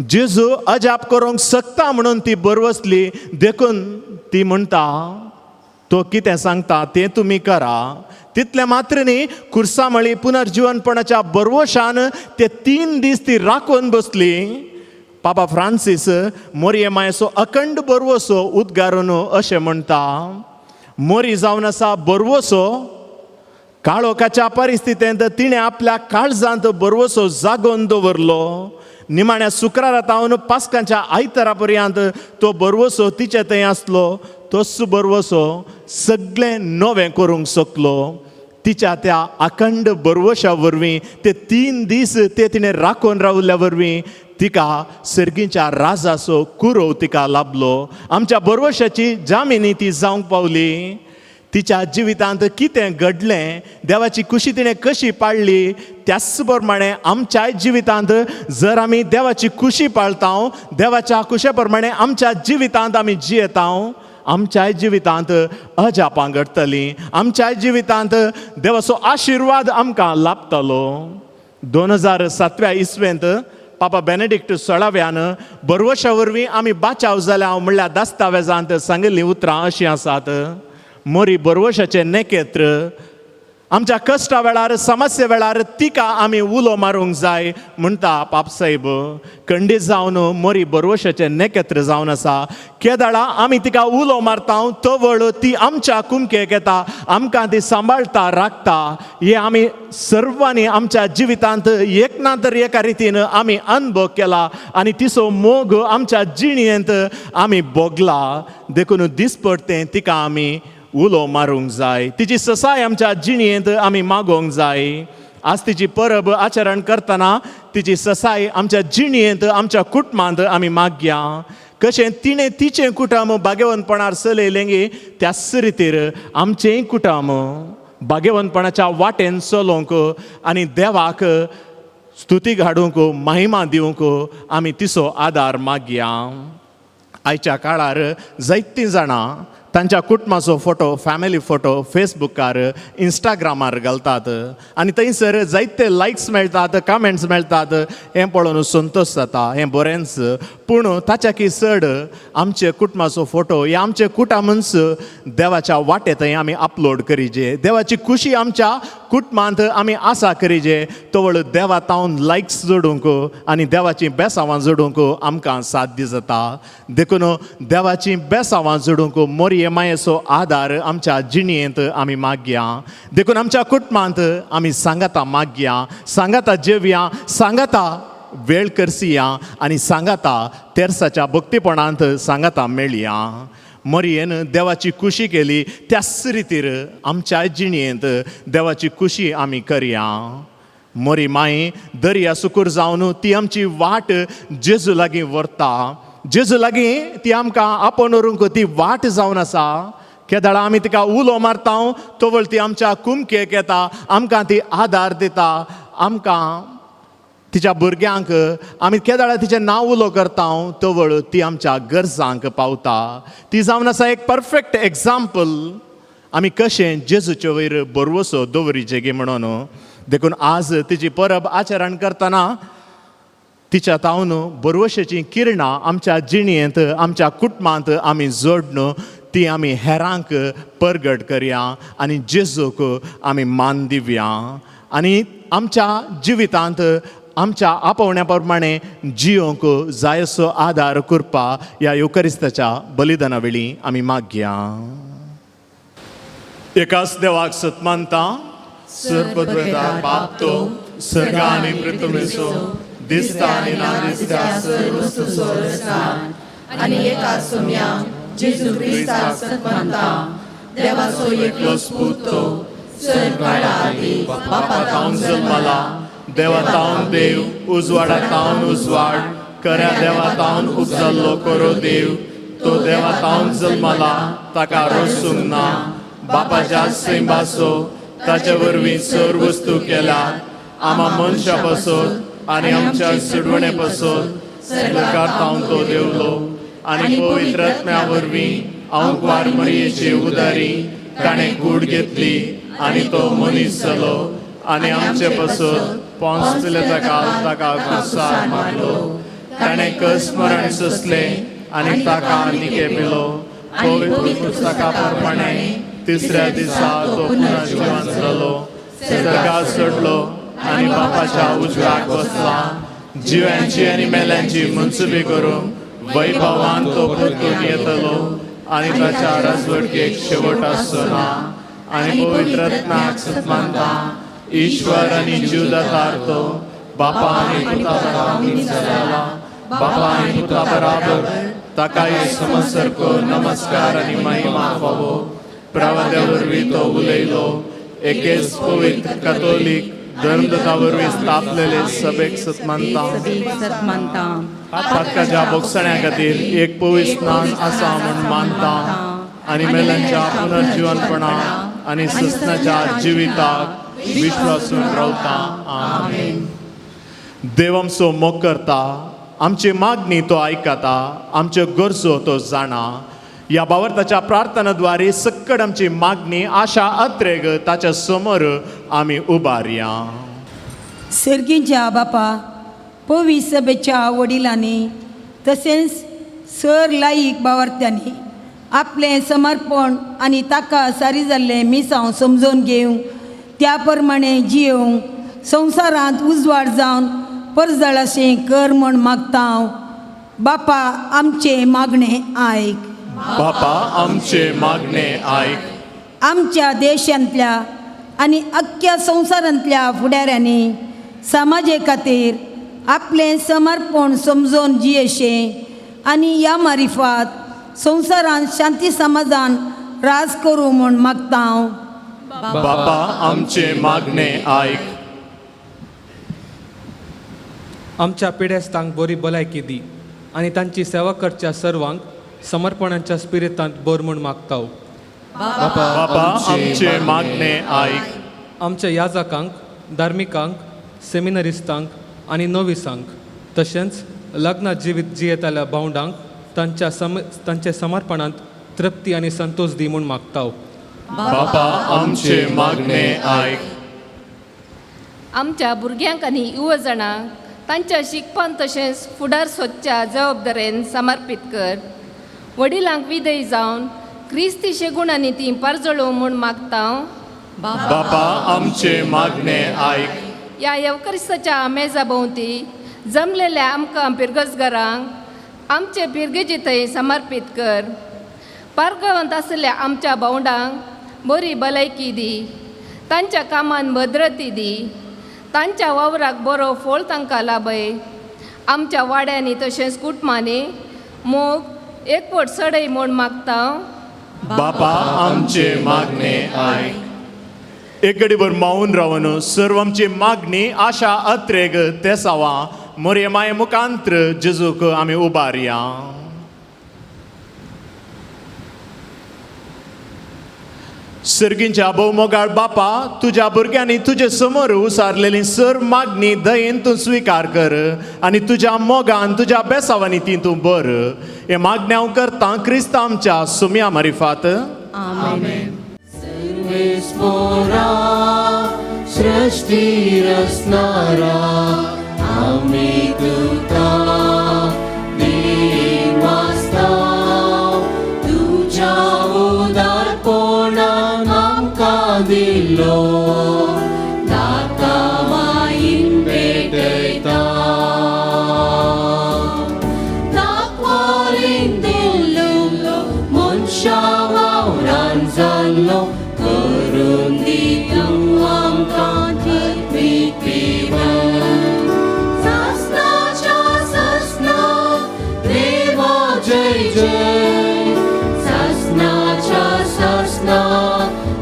जेजू अजाप करूंक शकता म्हणून ती बरवसली. देखून ती म्हणटा, तो कितें सांगता तें तुमी करा. तितलें मात्र न्ही, कुर्सामळी पुनर्जिवनपणाच्या बरवशान ते 3 दीस ती राखून बसली. पापा फ्रांसीस मोरये मायेचो अखंड बरवसो उद्गारून अशें म्हणटा, मोरी जावन आसा बरवसो. काळोखाच्या परिस्थितींत तिणें आपल्या काळजांत बरवसो जागोवन दवरलो. निमाण्या शुक्रारा तावन पास्कांच्या आयतारा पर्यंत तो बरवसो तिचे थंय आसलो. तोच बरवसो सगळें नवें करूंक शकलो. तिच्या त्या अखंड बरवशा वरवीं ते 3 दीस ते तिणें राखून रावल्ल्या वरवीं तिका सर्गीच्या राजाचो कुरोव तिका लाभलो. आमच्या बरवशाची जामिनी ती जावंक पावली. तिच्या जिवितांत कितें घडलें, देवाची खुशी तिणें कशी पाळ्ळी, त्याच प्रमाणे आमच्याय जिवितांत जर आमी देवाची खुशी पाळता, देवाच्या खुशे प्रमाणे आमच्या जिवितांत आमी जियेता, आमच्याय जिवितांत अजापां घडटलीं, आमच्याय जिवितांत देवाचो आशिर्वाद आमकां लाभतलो. 2007व्या इसवेंत पापा बेनेडिक्ट 16व्यान बरवशा वरवीं आमी बाचाव जाल्या म्हणल्यार दस्तावेजांत सांगिल्लीं उतरां अशीं आसात. मोरी बरवशाचें नेकेत्र आमच्या कश्टा वेळार, समस्ये वेळार तिका आमी उलो मारूंक जाय म्हणटा पापसाहेब. खंडीत जावन मोरी बरवशाचें नेकेत्र जावन आसा. केदाळा आमी तिका उलो मारता तवळ ती आमच्या कुमकेक येता, आमकां ती सांबाळटा, राखता. हे आमी सर्वांनी आमच्या जिवितांत एक ना तर एका रितीन आमी अनुभव केला आनी तिचो मोग आमच्या जिणेंत आमी भोगला. देखून दिसपडटें तिका आमी उलो मारूंक जाय, तिची ससाय आमच्या जिणेंत आमी मागोवंक जाय. आज तिची परब आचरण करतना तिची ससाय आमच्या जिणेंत, आमच्या कुटुंबांत आमी मागया. कशें तिणें तिचें कुटुंब भाग्यवंतपणार चलयलें गी, त्याच रितीर आमचेंय कुटुंब भाग्यवंतपणाच्या वाटेन चलोवंक आनी देवाक स्तुती घाडूंक, महिमा दिवंक आमी तिचो आदार मागया. आयच्या काळार जायतीं जाणां तांच्या कुटुंबाचो फोटो, फॅमिली फोटो फेसबुकार, इंस्टाग्रामार घालतात आनी थंयसर जायते लायक्स मेळटात, कमेंट्स मेळटात. हें पळोवन संतोश जाता, हें बरेंच. पूण ताच्याकी चड आमचे कुटुंबाचो फोटो हे आमचे कुटुंबूच देवाच्या वाटे थंय आमी अपलोड करीजे, देवाची खुशी आमच्या कुटुंबांत आमी आसा करीजे. तवळ देवा तावन लायक्स जोडूंक आनी देवाचीं बेसावां जोडूंक आमकां साध्य जाता. देखून देवाचीं बेसावां जोडूंक मोरये मायेचो आदार आमच्या जिणेंत आमी मागया. देखून आमच्या कुटुंबांत आमी सांगाता मागया, सांगाता जेवया, सांगाता वेळ करसिया आनी सांगाता तेरसाच्या भक्तीपणांत सांगाता मेळया. मरयेन देवाची खुशी केली, त्याच रितीर आमच्या जिणेंत देवाची खुशी आमी करया. मोरी माई दर्या सुकूर जावन ती आमची वाट जेजू लागीं व्हरता. जेजू लागीं ती आमकां आपोवन व्हरूंक ती वाट जावन आसा. केदाळा आमी तिका उलो मारता तवळ ती आमच्या कुमकेक येता, आमकां ती आदार दिता. आमकां तिच्या भुरग्यांक आमी केदाळा तिचें नांव उलो करता तवळ ती आमच्या गरजांक पावता. ती जावन आसा एक परफेक्ट एग्जाम्पल आमी कशें जेजूचे वयर बरवसो दवरिचे गे म्हणून. देखून आज तिची परब आचरण करतना तिच्या तावन बरवशेचीं किरणां आमच्या जिणेंत, आमच्या कुटुंबांत आमी जोडन ती आमी हेरांक परगट करया आनी जेजूक आमी मान दिवया आनी आमच्या जिवितांत आमच्या आपोवण्या प्रमाणे जियोंक जाय असो आदार करपा ह्या येवकरिस्ताच्या बलिदाना वेळी आमी मागया. एकाच देवाक सत मानता, सर्वद्वेता बाप तो सर्ग आनी पृथ्वीचो, दिसता आनी ना दिसता सर्व वस्तूचो रचना आनी एका सोम्या जेजू क्रिस्ताक सत मानता, देवाचो एकलोच पूत तो सर काळा आदी बापा तावन जल्मला, देवा तावन देव, उजवाडा तावन उजवाड, खऱ्या देवा तावन उपजल्लो करो देव, तो देवा तावन जल्मला, ताका रोसूंक ना, बापाच्या सैंबाचो, ताचे वरवीं सर वस्तू केल्या, आमा मनशा पासत आनी आमच्या सुडवणे पासत सरकार तावन तो देवलो आनी पवित्र आत्म्या वरवीं आंकवार मरयेची उदारी ताणें कूड घेतली आनी तो मनीस जालो आनी आमचे पासत पोन्स पिलेता ताका गुस्सार मारलो, ताणें कस मरण सोंसलें आनी ताका निके पिलो, पवित्र पुस्तका प्रमाणे तिसऱ्या दिसा तो पुनर्जिवन जालो, सरकार सोडलो आनी बापाच्या उजव्याक बसला, जिव्यांची आनी मेल्यांची मनसुबी करूंक वैभवान तो परतून येतलो आनी ताच्या राजवटकेक शेवट आसचो ना. आनी पवित्र आत्म्याक सत मानता, ईश्वर आनी जीवदातार तो बापा आनी पुता बराबर जाला, बापा आनी पुता बराबर ताकाय समजसारको नमस्कार आनी महिमा फावो. प्रवाद्या वरवीं तो उलयलो, एकेच पवित्र कथोलीक धर्मदूता वरवीं स्थापलेले सभेक सत मानता, पातकाच्या बोगसण्या खातीर एक पवित्र स्नान आसा म्हूण मानता. आनी मेल्यांच्या पुनर्जीवनपणा आनी सस्नाच्या जिविताक विश्वासून रावता. आमेन. देव आमचो मोग करता, आमची मागणी तो आयकता, आमच्यो गरजो तो जाणा. ह्या बावर्ताच्या प्रार्थनाद्वारे सक्कड आमची मागणी आशा अत्रेग ताच्या समोर आमी उबारया. सर्गीच्या बापा, पवी सभेच्या वडिलांनी तशेंच सर लायक बावर्त्यांनी आपलें समर्पण आनी ताका सारी जाल्लें मिसांव समजून घेवंक, त्या प्रमाणे जियोवंक, संवसारांत उजवाड जावन परजळाशें कर म्हण मागता हांव. बापा आमचें मागणें आयक. बापा आमचे मागणे आयक. आमच्या देशांतल्या आनी अख्ख्या संवसारांतल्या फुडाऱ्यांनी समाजे खातीर आपलें समर्पण समजून जियेशें आनी ह्या मारिफात संवसारांत शांती समाजान राज करूं म्हूण मागता हांव. बापा आमचे मागणे आयक. आमच्या पिडेस्तांक बरी भलायकी दी आनी तांची सेवा करच्या सर्वांक समर्पणाच्या स्पिरितांत बर म्हूण मागता. बापा आमचे मागणे आयक. आमच्या याजकांक, धार्मिकांक, सेमिनरिस्तांक आनी नोविसांक तशेंच लग्न जिवीत जियेतल्या भावंडांक तांच्या तांच्या समर्पणांत तृप्ती आनी संतोश दी म्हूण मागता. बापा आमचे मागणे आयक. आमच्या भुरग्यांक आनी युवजणांक तांच्या शिकपान तशेंच फुडार सोदच्या जबाबदारेन समर्पीत कर. वडिलांक विदय जावन क्रिस्ती शेगुणांनी ती परजळोवं म्हूण मागता. बापा आमचे मागणे आयक. ह्या येवकरिस्ताच्या मेजा भोंवती जमलेल्या आमकां पिरगजगारांक आमचे पिरगेजी थंय समर्पीत कर. पारगांवांत आशिल्ल्या आमच्या भावंडांक बरी भलायकी दी, तांच्या कामान भद्रती दी, तांच्या वावराक बरो फळ तांकां लाभय. आमच्या वाड्यांनी तशेंच कुटुंबांनी मोग एकवट सडय म्हूण मागता. बापा आमचे मागणे आयक. एक घडीभर मावून रावन सर्व आमची मागणी आशा अत्रेग तेसावा मोरये माये मुखांत्र जेजूक आमी उबारया. सर्गींच्या भोवमोगाळ बापा, तुज्या भुरग्यांनी तुजे समोर उसारलेली सर्व मागणी दयेन तूं स्विकार कर आनी तुज्या मोगान तुज्या बेसावांनी ती तूं बर. हे मागण्या हांव करता क्रिस्त आमच्या सुम्या मारिफात. सृष्टी रचणारा आमी तुका देव वाचता, तुज्या उदारपणान आमकां दिल्लो दाता वाईन भेटयता. दाखवालीन दिल्लो मनशा वावरान जाल्लो करून दी तूं आमकां आत्मीक पिवन. सासणाच्या सासणा देवा जय जय, सासणाच्या सासणा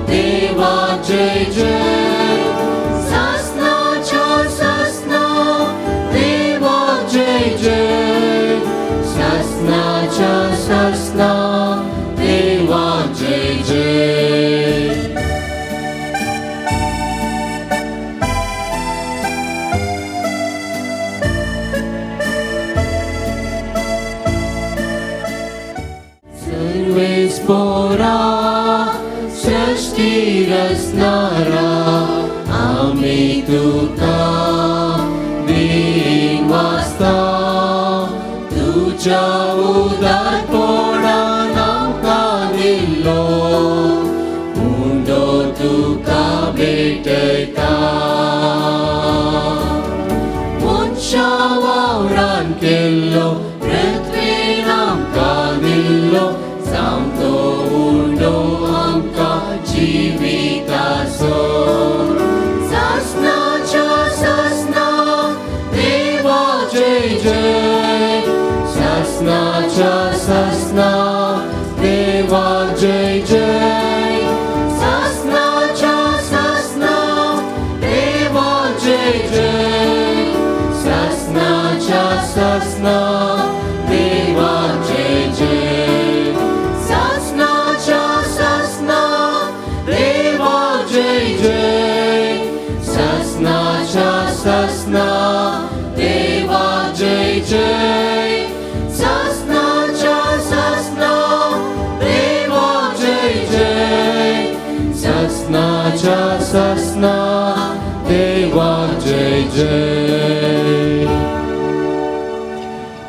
देवा जय जय, सासणाच्या सासणा देवा जय जय, सासणाच्या सासणा देवा जय जय. पोरा सृष्टी रचणारा आमी तुका देव वाचता, तुज्या उदारपणान आमकां दिल्लो उंडो तुका भेटयता. मनशा वावरान केल्लो पृथ्वीन आमकां दिल्लो सामको उंडो आमकां जिविताचो. सासणाच्या सासणा देवा जय जय, सासणाच्या सासणा देवा जय जय, सासणाच्या सासणा देवा जय जय, सासणाच्या सासणा देवा जय जय, सासणाच्या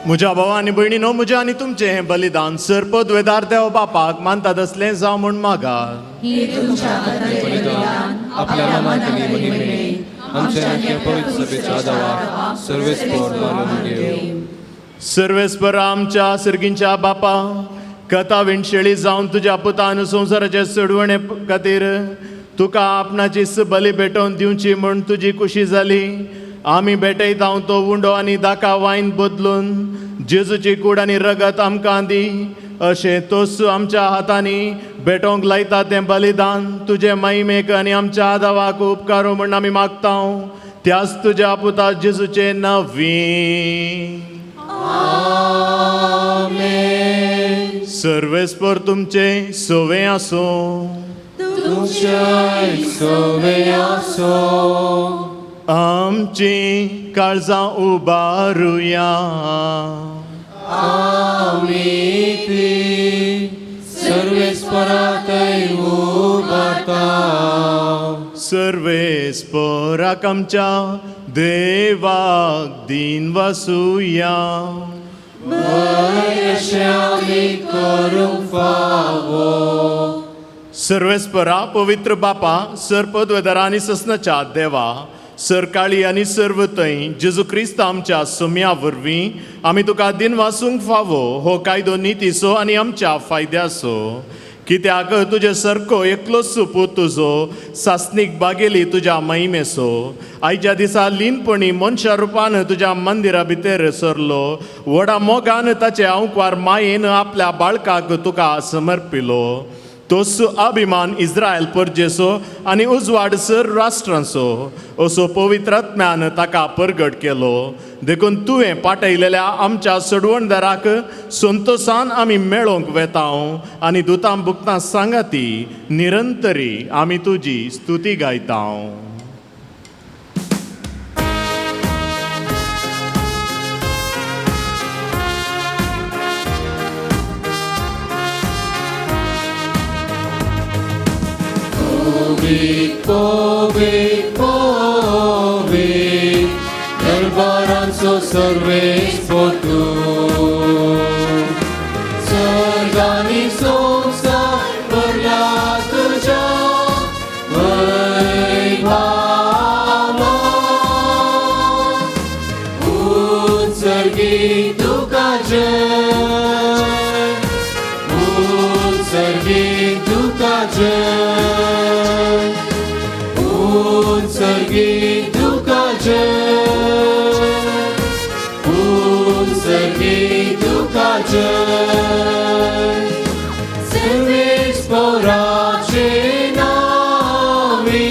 म्हज्या भावा आनी भयणीनो, म्हजें आनी तुमचें हें बलिदान सर पदवेदार देव बापाक मानता तसलें जावं म्हूण मागात. बलिदान आपल्या मानांतली महिमे आमच्या आनी पवित्र सभेच्या दावाक सर्वेस्पोर मानून घेवं. सर्वेस्पर आमच्या सर्गींच्या बापा, कथा विणशेळी जावन तुज्या पुतान संवसाराचे सोडवणे खातीर तुका आपणाची बली भेटोवन दिवची म्हूण तुजी खुशी जाली. आमी भेटयता तो उंडो आनी दाका वायन बदलून जेजूची कूड आनी रगत आमकां दी. अशें तोस आमच्या हातांनी भेटोवंक लायता तें बलिदान तुजे महिमेक आनी आमच्या आदावाक उपकारो म्हूण आमी मागता त्याच तुज्या पुता जेजूचे नवीन. सर्वेस्पर तुमचे सोवे आसूं. तुमच्याय सोवे आसूं. आमची काळजां उबारुया. आमी ती सर्वेस्परातय उबारता. सर्वेस्पराक आमच्या देवाक दीन वसुया. बरें आमी करूंक फावो. सर्वेस्परा पवित्र बापा, सर पदवेदारा आनी ससनाच्या देवा, सरकाळी आनी सर्व थंय जेजू क्रिस्त आमच्या सोम्या वरवीं आमी तुका दिन वासूंक फावो हो कायदो नितीचो आनी आमच्या फायद्याचो. कित्याक तुजे सारको एकलोच पूत तुजो सासणीक बागेली तुज्या महिमेचो आयच्या दिसा लीनपणी मनशा रुपान तुज्या मंदिरा भितर सरलो. व्हडा मोगान ताचे आंकवार मायेन आपल्या बाळकाक तुका समर्पिलो. तोस अभिमान इस्रायल परजेचो आनी उजवाड सर राष्ट्रांचो असो पवित्र आत्म्यान ताका परगट केलो. देखून तुवें पाटयलेल्या आमच्या सोडवणदाराक संतोसान आमी मेळोवंक वेता आनी दुतां बुकतां सांगाती निरंतरी आमी तुजी स्तुती गायता. Povi, povi, दरबारांचो सर्वेस्पर तूं. सर्गांनी संवसार भरला तुज्या वैभवान. उत्सर्गी तुका जय, उत्सर्गी तुका जय, उत्सर्गी तुका जय, उत्सर्गी तुका जय. सर्वेस्पराचे नांवी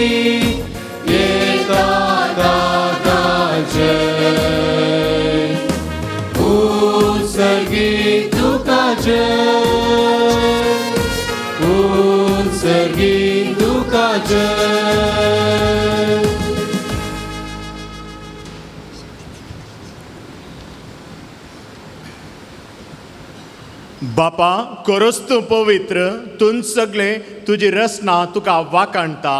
येता ताका जय. उत्सर्गी तुका जय, उत्सर्गी तुका जय. बापा, करोस तूं पवित्र, तूं सगळे तुजी रचना तुका वाकाणटा.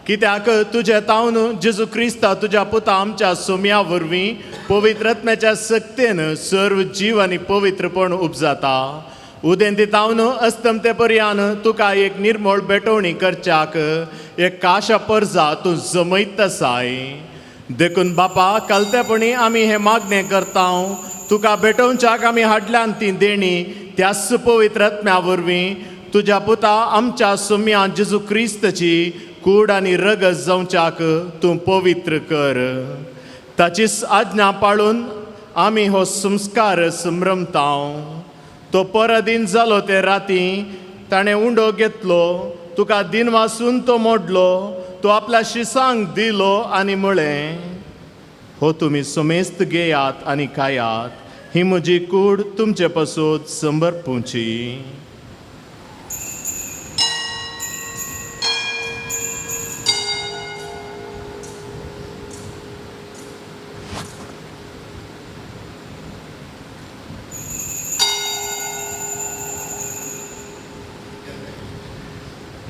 कित्याक तुजे तावन जेजू क्रिस्ता तुज्या पुता आमच्या सोम्या वरवीं पवित्र आत्म्याच्या सक्तेन सर्व जीव आनी पवित्रपण उपजाता. उदेंती तावन अस्तमते पर्यान तुका एक निर्मळ भेटवणी करच्याक एक काशा परजा तूं जमयत आसाय. देखून बापा, कलतेपणी आमी हें मागणें करता. तुका भेटोवच्याक आमी हाडल्यान ती देणी त्याच पवित्र आत्म्या वरवीं तुज्या पुता आमच्या सोम्या जेजू क्रिस्तची कूड आनी रगत जावच्याक तूं पवित्र कर. ताचीच आज्ञा पाळून आमी हो संस्कार संभ्रमता. तो परदीन जालो ते राती ताणें उंडो घेतलो, तुका दिन वासून तो मोडलो, तो आपल्या शिसांक दिलो आनी म्हळें, हो तुमी समेस्त घेयात आनी खायात, ही म्हजी कूड तुमचे पासून समर्पुची.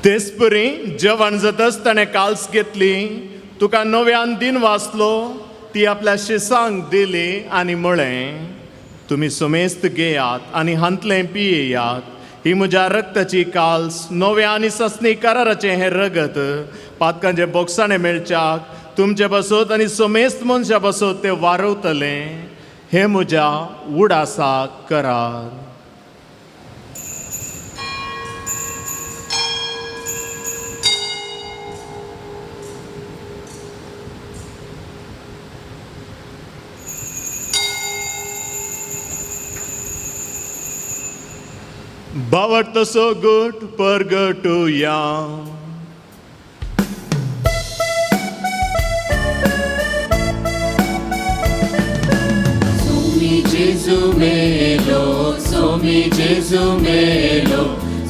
तेच परी जेवण जातच ताणें काल्स घेतली, तुका नव्यान दिन वाचलो, ती आपल्या शिसांक दिली आनी म्हळें, तुमी समेस्त घेयात आनी हांतलें पियेयात. ही म्हज्या रक्ताची काल्स, नव्या आनी ससनी कराराचें हें रगत पातकांचे बोगसाणें मेळच्याक तुमचे बसत आनी समेस्त मनशां बसत तें वारवतलें. हें म्हज्या उडासाक करात. बावडतसो गुट परगटुया. Somi Gesù melo, Somi Gesù melo,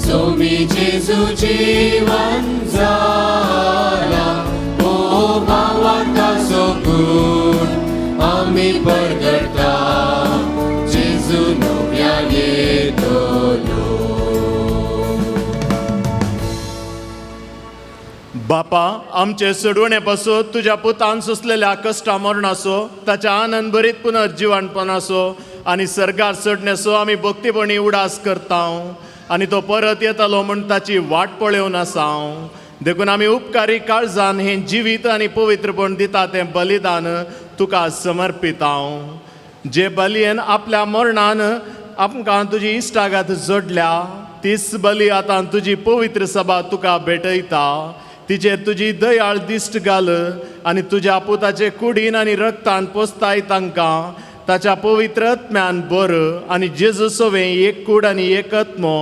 Somi Gesù जीवन जाला. ओ भावार्थाचो गुण आमी परगटा, जेजू नव्यान येतलो. बापा, आमचे सोडवणे पासून तुज्या पुतान सोंसलेल्या कश्टा मरणाचो, ताच्या आनंद भरीत पुनर्जिवणपणाचो आनी सर्गार चडण्याचो आमी भक्तीपणी उडास करता आनी तो परत येतालो म्हूण ताची वाट पळोवन आसा. देखून आमी उपकारी काळजान हें जिवीत आनी पवित्रपण दिता तें बलिदान तुका समर्पिता. जे बलयेन आपल्या मरणान आमकां तुजी इश्टागात जोडल्या, तीच बली आतां तुजी पवित्र सभा तुका भेटयता. तिचेर तुजी दयाळ दिश्ट घाल आनी तुज्या पुताचे कुडीन आनी रक्तान पोसताय तांकां ताच्या पवित्र आत्म्यान बर आनी जेजू सवें एक कूड आनी एक आत्मो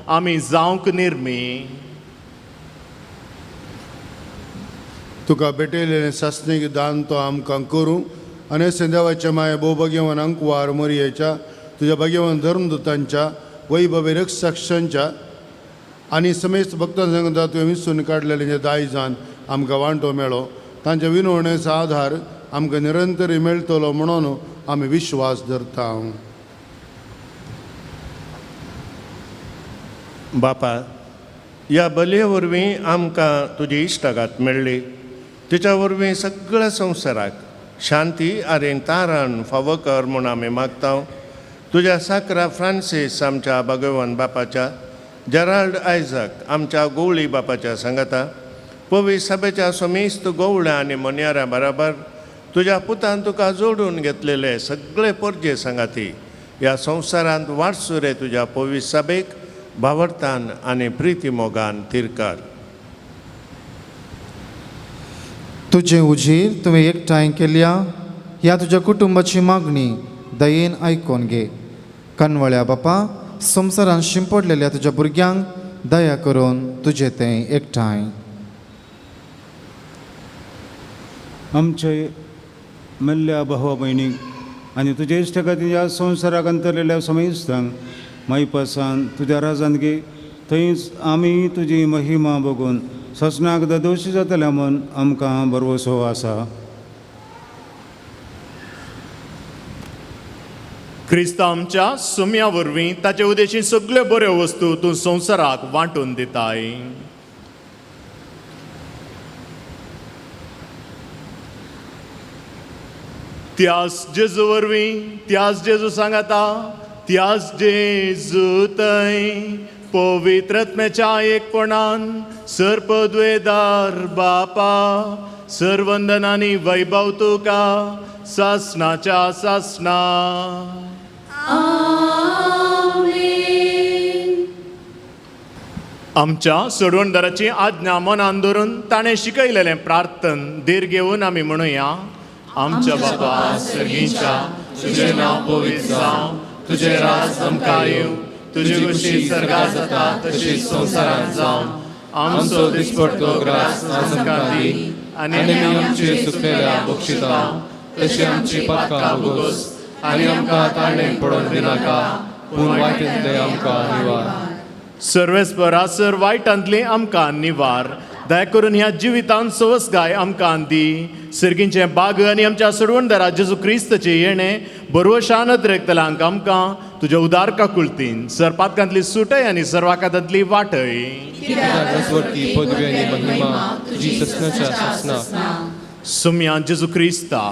आमी जावंक निर्मी. तुका भेटयलेलें सासणीक दान तो आमकां करूं आनी संदेवाच्या माये भोव भगवान अंकवार मोरयेच्या तुज्या भगवान धर्मदूतांच्या वैभवी रक्षाक्षांच्या आनी समेस्त भक्तां सांगता तुवें विसून काडलेलें दायजान आमकां वांटो मेळो. तांच्या विनवणेचो आधार आमकां निरंतर मेळटलो म्हणून आमी विश्वास धरता. बापा, ह्या बलये वरवीं आमकां तुजी इश्टागात मेळ्ळी. तिच्या वरवीं सगळ्या संवसाराक शांती आनी तारण फावो कर म्हूण आमी मागता. तुज्या साकरा फ्रांसीस आमच्या भगवान बापाच्या, जेराल्ड आयझक आमच्या गोवळी बापाच्या सांगाता, पवी सभेच्या समेस्त गोवळ्या आनी मोन्याऱ्या बराबर तुज्या पुतान तुका जोडून घेतलेले सगळे परजे सांगाती ह्या संवसारांत वाटसुरे तुज्या पवी सभेक भावर्थान आनी प्रिती मोगान तिरकार. तुजें उजीर तुवें एकठांय केल्या ह्या तुज्या कुटुंबाची मागणी दयेन आयकोन घे. कनवळ्या बापा, संवसारान शिंपडलेल्या तुज्या भुरग्यांक दया करून तुजें तें एकठांय. आमचे मेल्ल्या भावा भयणीक आनी तुज्या इश्ट खातीर ह्या संवसाराक अंतरलेल्या समेस्तांक मायपासान तुज्या राजान घे. थंयच आमी तुजी महिमा बघून ससनाक ददोशी जातल्या म्हूण आमकां भरवसो आसा. क्रिस्त आमच्या सुम्या वरवीं ताचे उदेशी सगल्यो बऱ्यो वस्तू तूं संवसाराक वांटून दिताय. त्यास जेजू वरवीं, त्यास जेजू सांगाता, त्यास जेजू थंय पवित्र आत्म्याच्या एकपणान सर्पद्वेदार बापा सर्वंदनानी वैभव तुका सासनाच्या सासना. आमच्या सोडवणदाराची आज्ञा मनान धरून ताणें शिकयलेलें प्रार्थन धीर घेवन आमी म्हणुया. आमच्या बापा सर्गीच्या, तुजें नांव पवित्र जावं, तुजें राज आमकां येवं, तुजी खुशी सर्गार जाता तशी संवसारांत जावं. आमचो दिसपडतो ग्रास आज आमकां दी आनी आनी आमचे चुकलेल्या बक्षिता तशी आमची पातकां भोगोस आनी आमकां ताणें पडोवन दिनाका, पूण वायटांतलें आमकां निवार. सर्वेस्परा सर वायटांतली आमकां निवार. दया करून ह्या जिवितान सवसगाय आमकां दी. सर्गींचें बाग आनी आमच्या सोडवणदारा जेजू क्रिस्ताचें येणें बरवशान अद्रेकतल्यांक आमकां तुज्या उदार काकुळतीन सर पातकांतली सुटय आनी सर्वाकातांतली वाटय. पदवी आनी महिमा तुजी ससनाच्या ससना. सुम्या जेजू क्रिस्ता.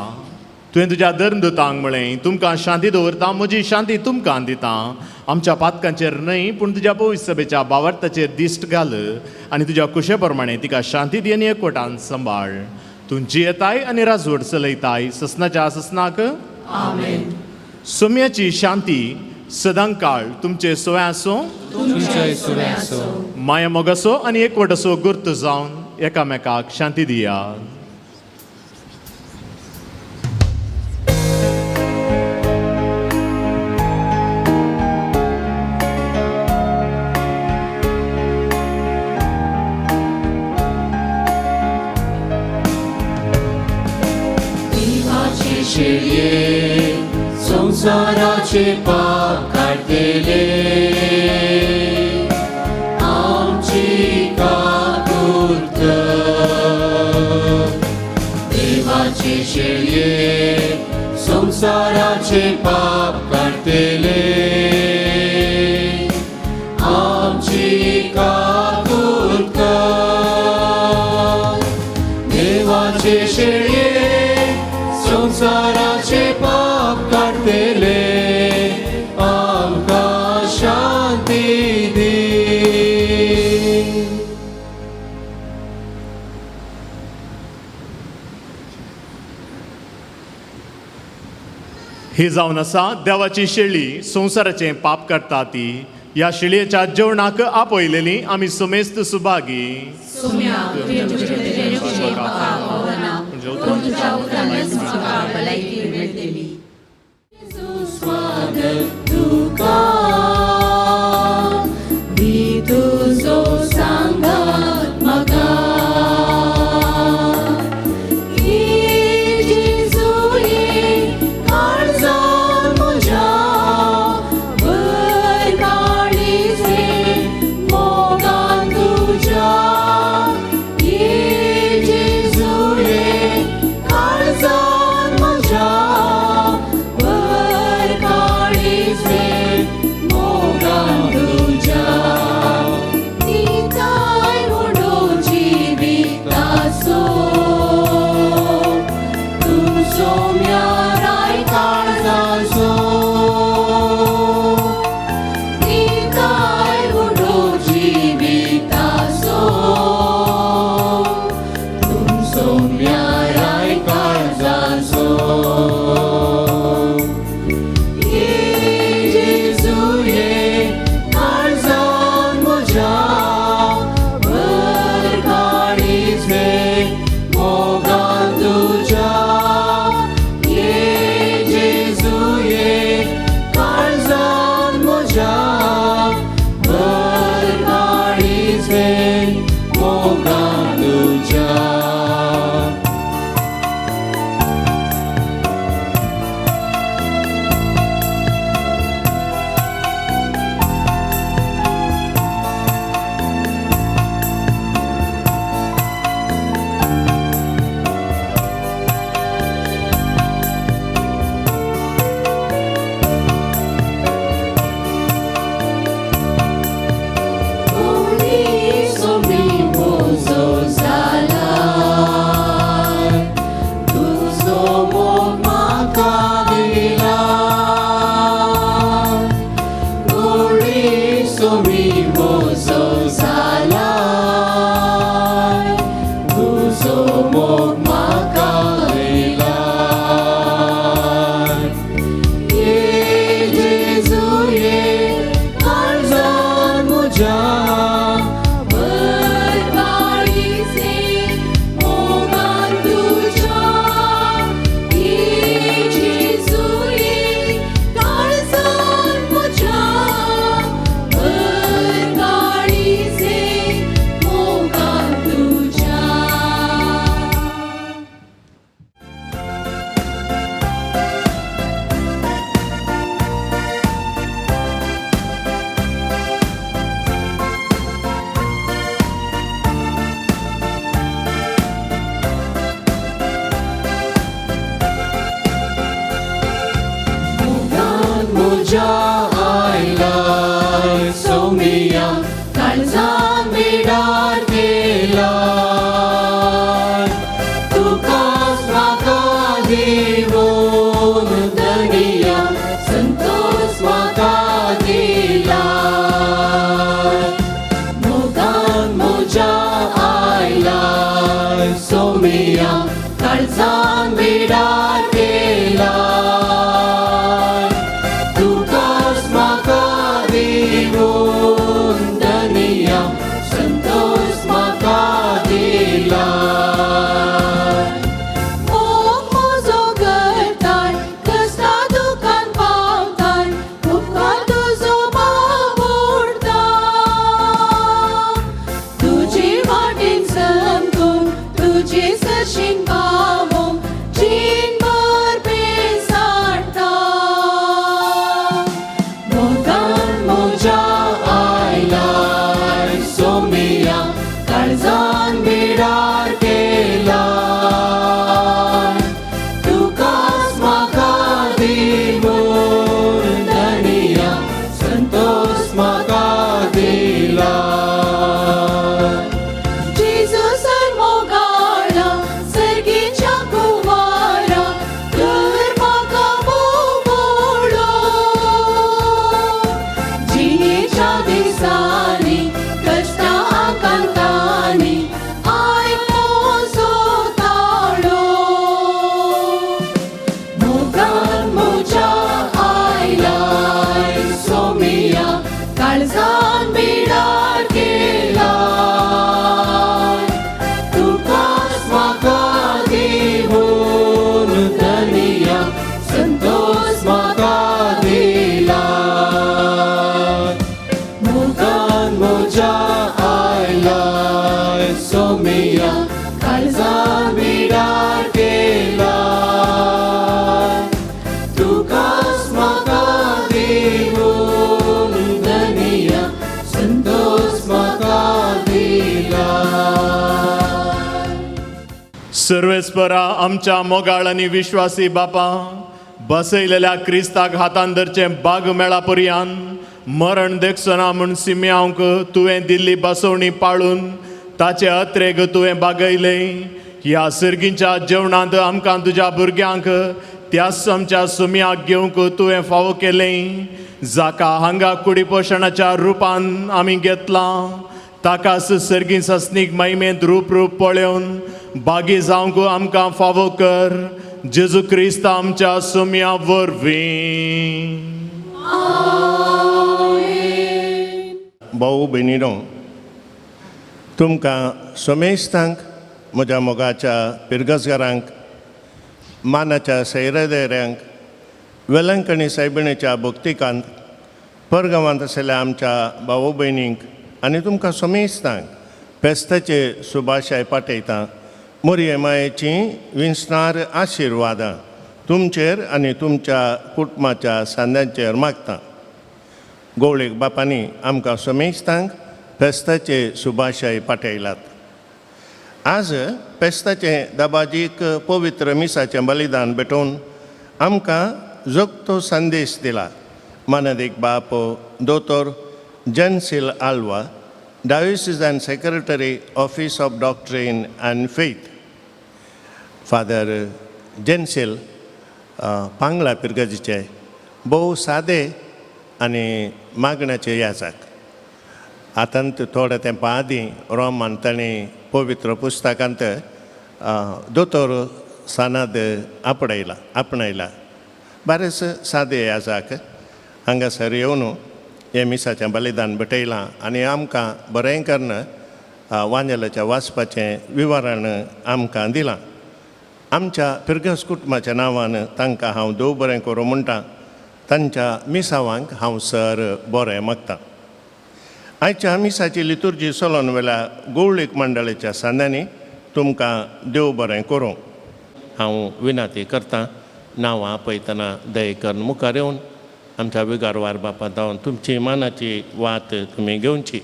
तुवें तुज्या धर्मदूतांक म्हळें, तुमकां शांती दवरता, म्हजी शांती तुमकां दिता. आमच्या पातकांचेर न्हय पूण तुज्या पवित्र सभेच्या बावार्थाचेर दिश्ट घाल आनी तुज्या कुशे प्रमाणे तिका शांती दी आनी एकवटान सांबाळ. तूं जियेताय आनी राजवट चलयताय ससनाच्या ससनाक. आमेन. सोम्याची शांती सदांकाळ तुमचे सोय आसूं, तुमचे सुवे आसूं. माया मोगासो आनी एकवटाचो गुर्त जावन एकामेकाक शांती दिया. देवाचे शेळये संवसाराचे पाप काडटले, आमची काकूत कर. देवाचे शेळये संवसाराचे पाप काडटले, आमची काकूत कर. देवाचे शेळये संवसाराचे पाप काडटले, आमकां शांती दी. ही जावन आसा देवाची शेळी, संवसाराचें पाप काडटा ती. ह्या शेळयेच्या जेवणाक आपयलेली आमी समेस्त सुभागी. सोम्या, तुवें म्हजे तुजें म्हाका पावना, पूण तुज्या उतरानच म्हाका भलायकी मेळटली. स्वागत तुका दी तुजो सांगात म्हाका. ये जेजू ये काळजान म्हज्या, भर काळीजे मोगान तुज्या. ये जेजू ये काळजान म्हज्या, भर काळीजे मोगान तुज्या. दिताय म्हणून जिविताचो तूं सोम्या राय काळजाचो. दिताय म्हणून जिविताचो तूं सोम्या राय काळजाचो. ये जेजू ये काळजान म्हज्या, भर काळीजे मोगान तुज्या. ये जेजू ये काळजान म्हज्या, भर काळीजे मोगान तुज्या. कोणी सोमी म्हजो जालाय, तुजो मोग म्हाका दिला. कोणी सोमी म्हजो जालाय, तुजो मोग म्हाका दिला. ये जेजू ये काळजान म्हज्या, भर काळीजे मोगान तुज्या. ये जेजू ये काळजान म्हज्या, भर काळीजे मोगान तुज्या. मोगान म्हज्या आयलाय सोमिया, काळजान बिडार केलाय. तुकाच म्हाका दिवो काळजान बिडार केला तुकाच म्हाका दिवन धनिया संतोष म्हाका दिला मुखान म्हज्या आयलाय सोमिया काळजान बिडार केला तुकाच म्हाका दिवन धनिया संतोष म्हाका दिला. सर्वेस्परा आमच्या मोगाळ आनी विश्वासी बापा, बसयलेल्या क्रिस्ताक हातान धरचें बाग मेळा पर्यान मरण देखचोना म्हूण सिम्यांक तुवें दिल्ली बसवणी पाळून ताचे अत्रेग तुवें बागयलें. ह्या सर्गींच्या जेवणांत आमकां तुज्या भुरग्यांक त्याच आमच्या सुम्याक घेवंक तुवें फावो केलें, जाका हांगा कुडीपोशणाच्या रुपान आमी घेतलां ताकाच सर्गीं सस्नीक महिमेंत रूप रूप पळोवन बागी जावंक आमकां फावो कर, जेजू क्रिस्त आमच्या सुम्या वरवीं. भाऊ भयणीनो, तुमकां समेस्तांक म्हज्या मोगाच्या पिरगजगारांक, मानाच्या सैरदेऱ्यांक, वेलंकणी सायबिणीच्या भक्तिकांत परगांवांत आशिल्ल्या आमच्या भाऊ भयणींक आनी तुमकां समेस्तांक फेस्ताचे सुभाशाय पाठयता. मोरये मायेची विंचणार आशिर्वादां तुमचेर आनी तुमच्या कुटुंबाच्या सांद्यांचेर मागता. गोवळीक बापांनी आमकां समेस्तांक फेस्ताचे सुभाशाय पाठयलात. आज फेस्ताचें दबाजीक पवित्र मिसाचें बलिदान भेटोवन आमकां जोगतो संदेश दिला मानादीक बाप दोतोर Jensil Alva, diocesan secretary, office of doctrine and faith. Father Jensil Pangla पिरगजीचे भोव सादे आनी मागण्याचे याचक. आतां थोड्या तेंपा आदीं रोमान तांणी पवित्र पुस्तकांत दोतोर सानाद आपणायला. बरेच सादे याचक हांगासर येवन हें मिसाचें बलिदान भेटयलां आनी आमकां बरें करून वांजेलाच्या वाचपाचें विवरण आमकां दिलां. आमच्या पिरगस कुटुंबाच्या नांवान तांकां हांव देव बरें करूं म्हणटा. तांच्या मिसावांक हांव सर बरें मागता. आयच्या मिसाची लितुर्जी चलोवन वेल्या गोवळीक मंडळाच्या सांद्यांनी तुमकां देव बरें करूं हांव विनंती करतां. नांवां आपयतना दया करून मुखार येवन आमच्या विगारवार बापा जावन तुमची मानाची वात तुमी घेवची.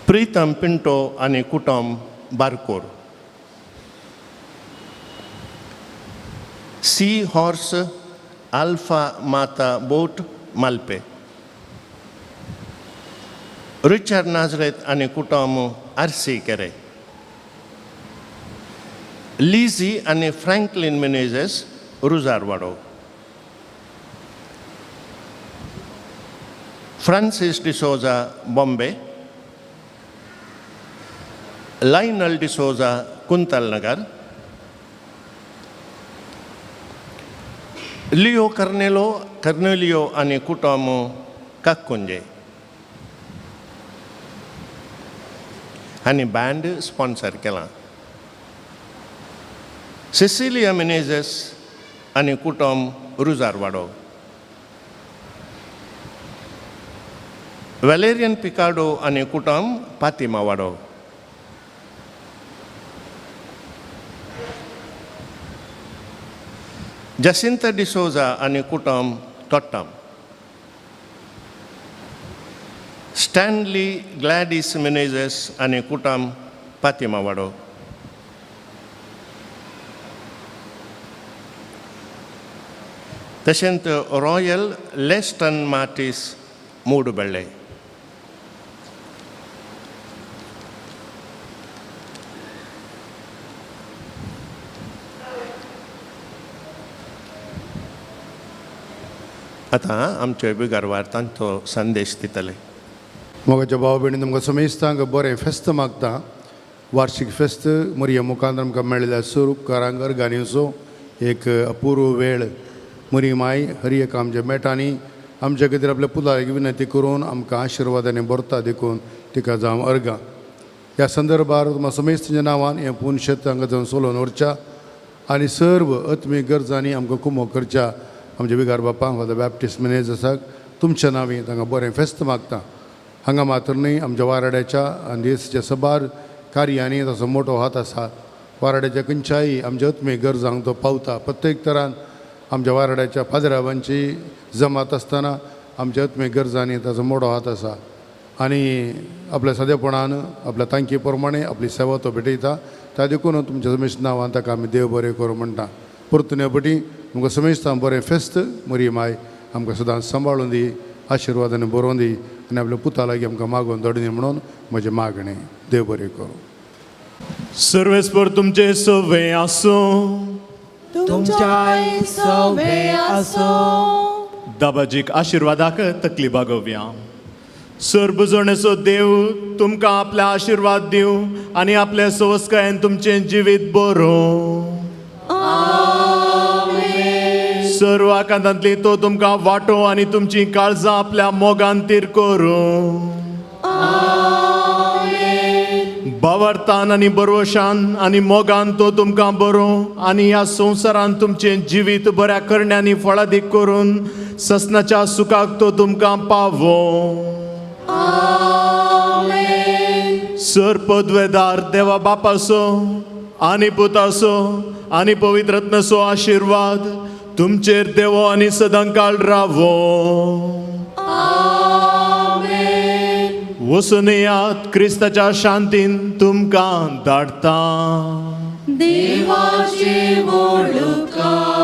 प्रितम पिंटो आनी कुटुंब Barkur, sea horse Alpha Mata boat Malpe, Richard Nazareth आनी कुटुंब आरसी केरे, लिझी आनी Franklin Menezes Ruzarwado, Francis D'Souza Bombay, Lionel D'Souza Kuntalnagar, Leo Cornelio आनी कुटुंब काकुंजे आनी बँड स्पॉन्सर केलां. सिसिलिया मिनेझेस आनी कुटुंब रुजारवाडो, वेलेरियन पिकार्डो आनी कुटुंब पातिमावाडो, जसिंता डिसोजा आनी कुटुंब तोट्टम, स्टॅनली ग्लॅडीस मिनेझेस आनी कुटुंब पातिमावाडो, तशेंच रॉयल लेस्टन मार्टीस मूडबेळे. आतां आमचे बिगारवार तांचो संदेश दितले. मोगाच्या भाव भयणी, तुमकां समेस्तांक बरें फेस्त मागता. वार्षिक फेस्त मोरये मुखार आमकां मेळिल्ल्या स्वरूप कारांगर गाणयेचो एक अपूर्व वेळ मुरी माय हर एक आमच्या मेटांनी आमच्या खातीर आपल्या पुलाक विनंती करून आमकां आशिर्वादांनी भरता देखून तिका जावं अर्गां. ह्या संदर्भार तुमकां समेस्तांच्या नांवान हें पूर्ण शेत हांगा जावन सोलोवन व्हरच्या आनी सर्व आत्मीक गरजांनी आमकां कुमोक करच्या आमच्या विगार बापांक फादर बॅप्टिस्ट मिनेझसाक तुमच्या नांवी तांकां बरें फेस्त मागता. हांगा मात्र न्हय आमच्या वाराड्याच्या आनी देशाच्या सबार कार्यांनी ताचो मोटो हात आसा. वाराड्याच्या खंयच्याय आमच्या आत्मीक गरजांक तो पावता. प्रत्येक तरान आमच्या वाराड्याच्या पाद्रावांची जमात आसतना आमच्या आत्मीक गरजांनी ताचो मोटो हात आसा आनी आपल्या सादेपणान आपल्या तांकी प्रमाणे आपली सेवा तो भेटयता. त्या देखून तुमच्या समेस्त नांवान ताका आमी देव बरें करूं म्हणटा. परतून पटी तुमकां समेस्तांक बरें फेस्त मरी माय आमकां सदांच सांबाळून दी, आशिर्वादान बरोवन दी आनी आपल्या पुता लागीं आमकां मागून धाडून दी म्हणून म्हजें मागणें. देव बरें करूं. सर्वेस्पर तुमचे सवे आसूं. तुमच्याय सवे आसूं. दाबाजीक आशिर्वादाक तकली बागोवया. सर्वजणेचो देव तुमकां आपले आशिर्वाद दिवं आनी आपले सवस्कायेन तुमचें जिवीत बरोवं. सर्व आकांतांतली तो तुमकां वांटो आनी तुमचीं काळजां आपल्या मोगान तीर करूं. बावरतान आनी बरवशान आनी मोगान तो तुमकां बरोवं आनी ह्या संवसारान तुमचें जिवीत बऱ्या करण्यांनी फळादीक करून ससनाच्या सुखाक तो तुमकां पावों. सर पदवेदार देवा बापाचो आनी पुताचो आनी पवित्र आत्म्याचो आशिर्वाद तुमचेर देवो आनी सदांकाळ रावो. वचून येयात क्रिस्ताच्या शांतीन तुमकां धाडटा. देवाचे वळुकार.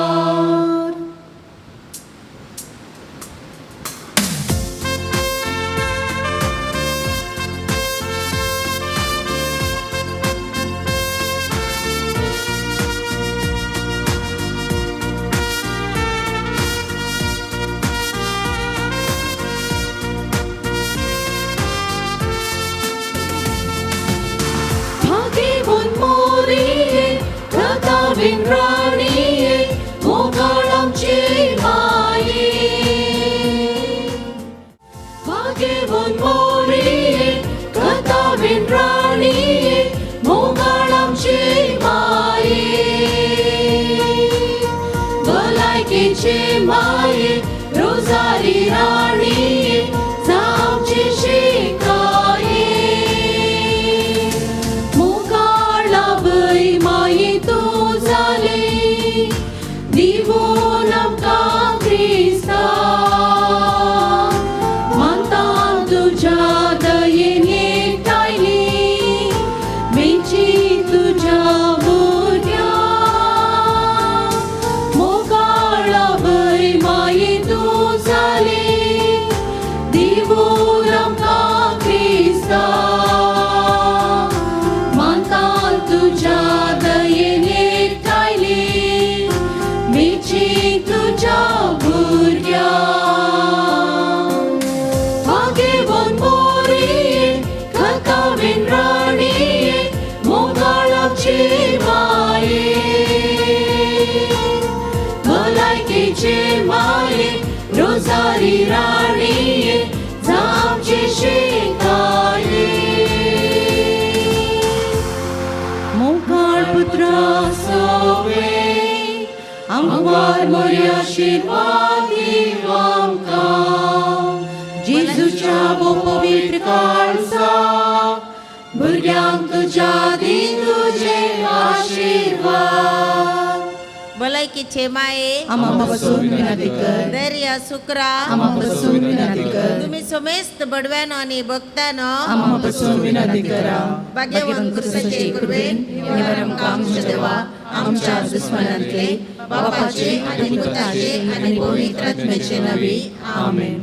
भलायकीचे माये धैर्य सुक्रा तुम्ही समेस्त बडव्यानो आनी भक्तानो भाग्यवंत क्रिस्ताचे कृपेन देवा आमच्या दुस्मनांतले बापाचे आनी पुताचे आनी पवित्र आत्म्याचे नांवी आमेन.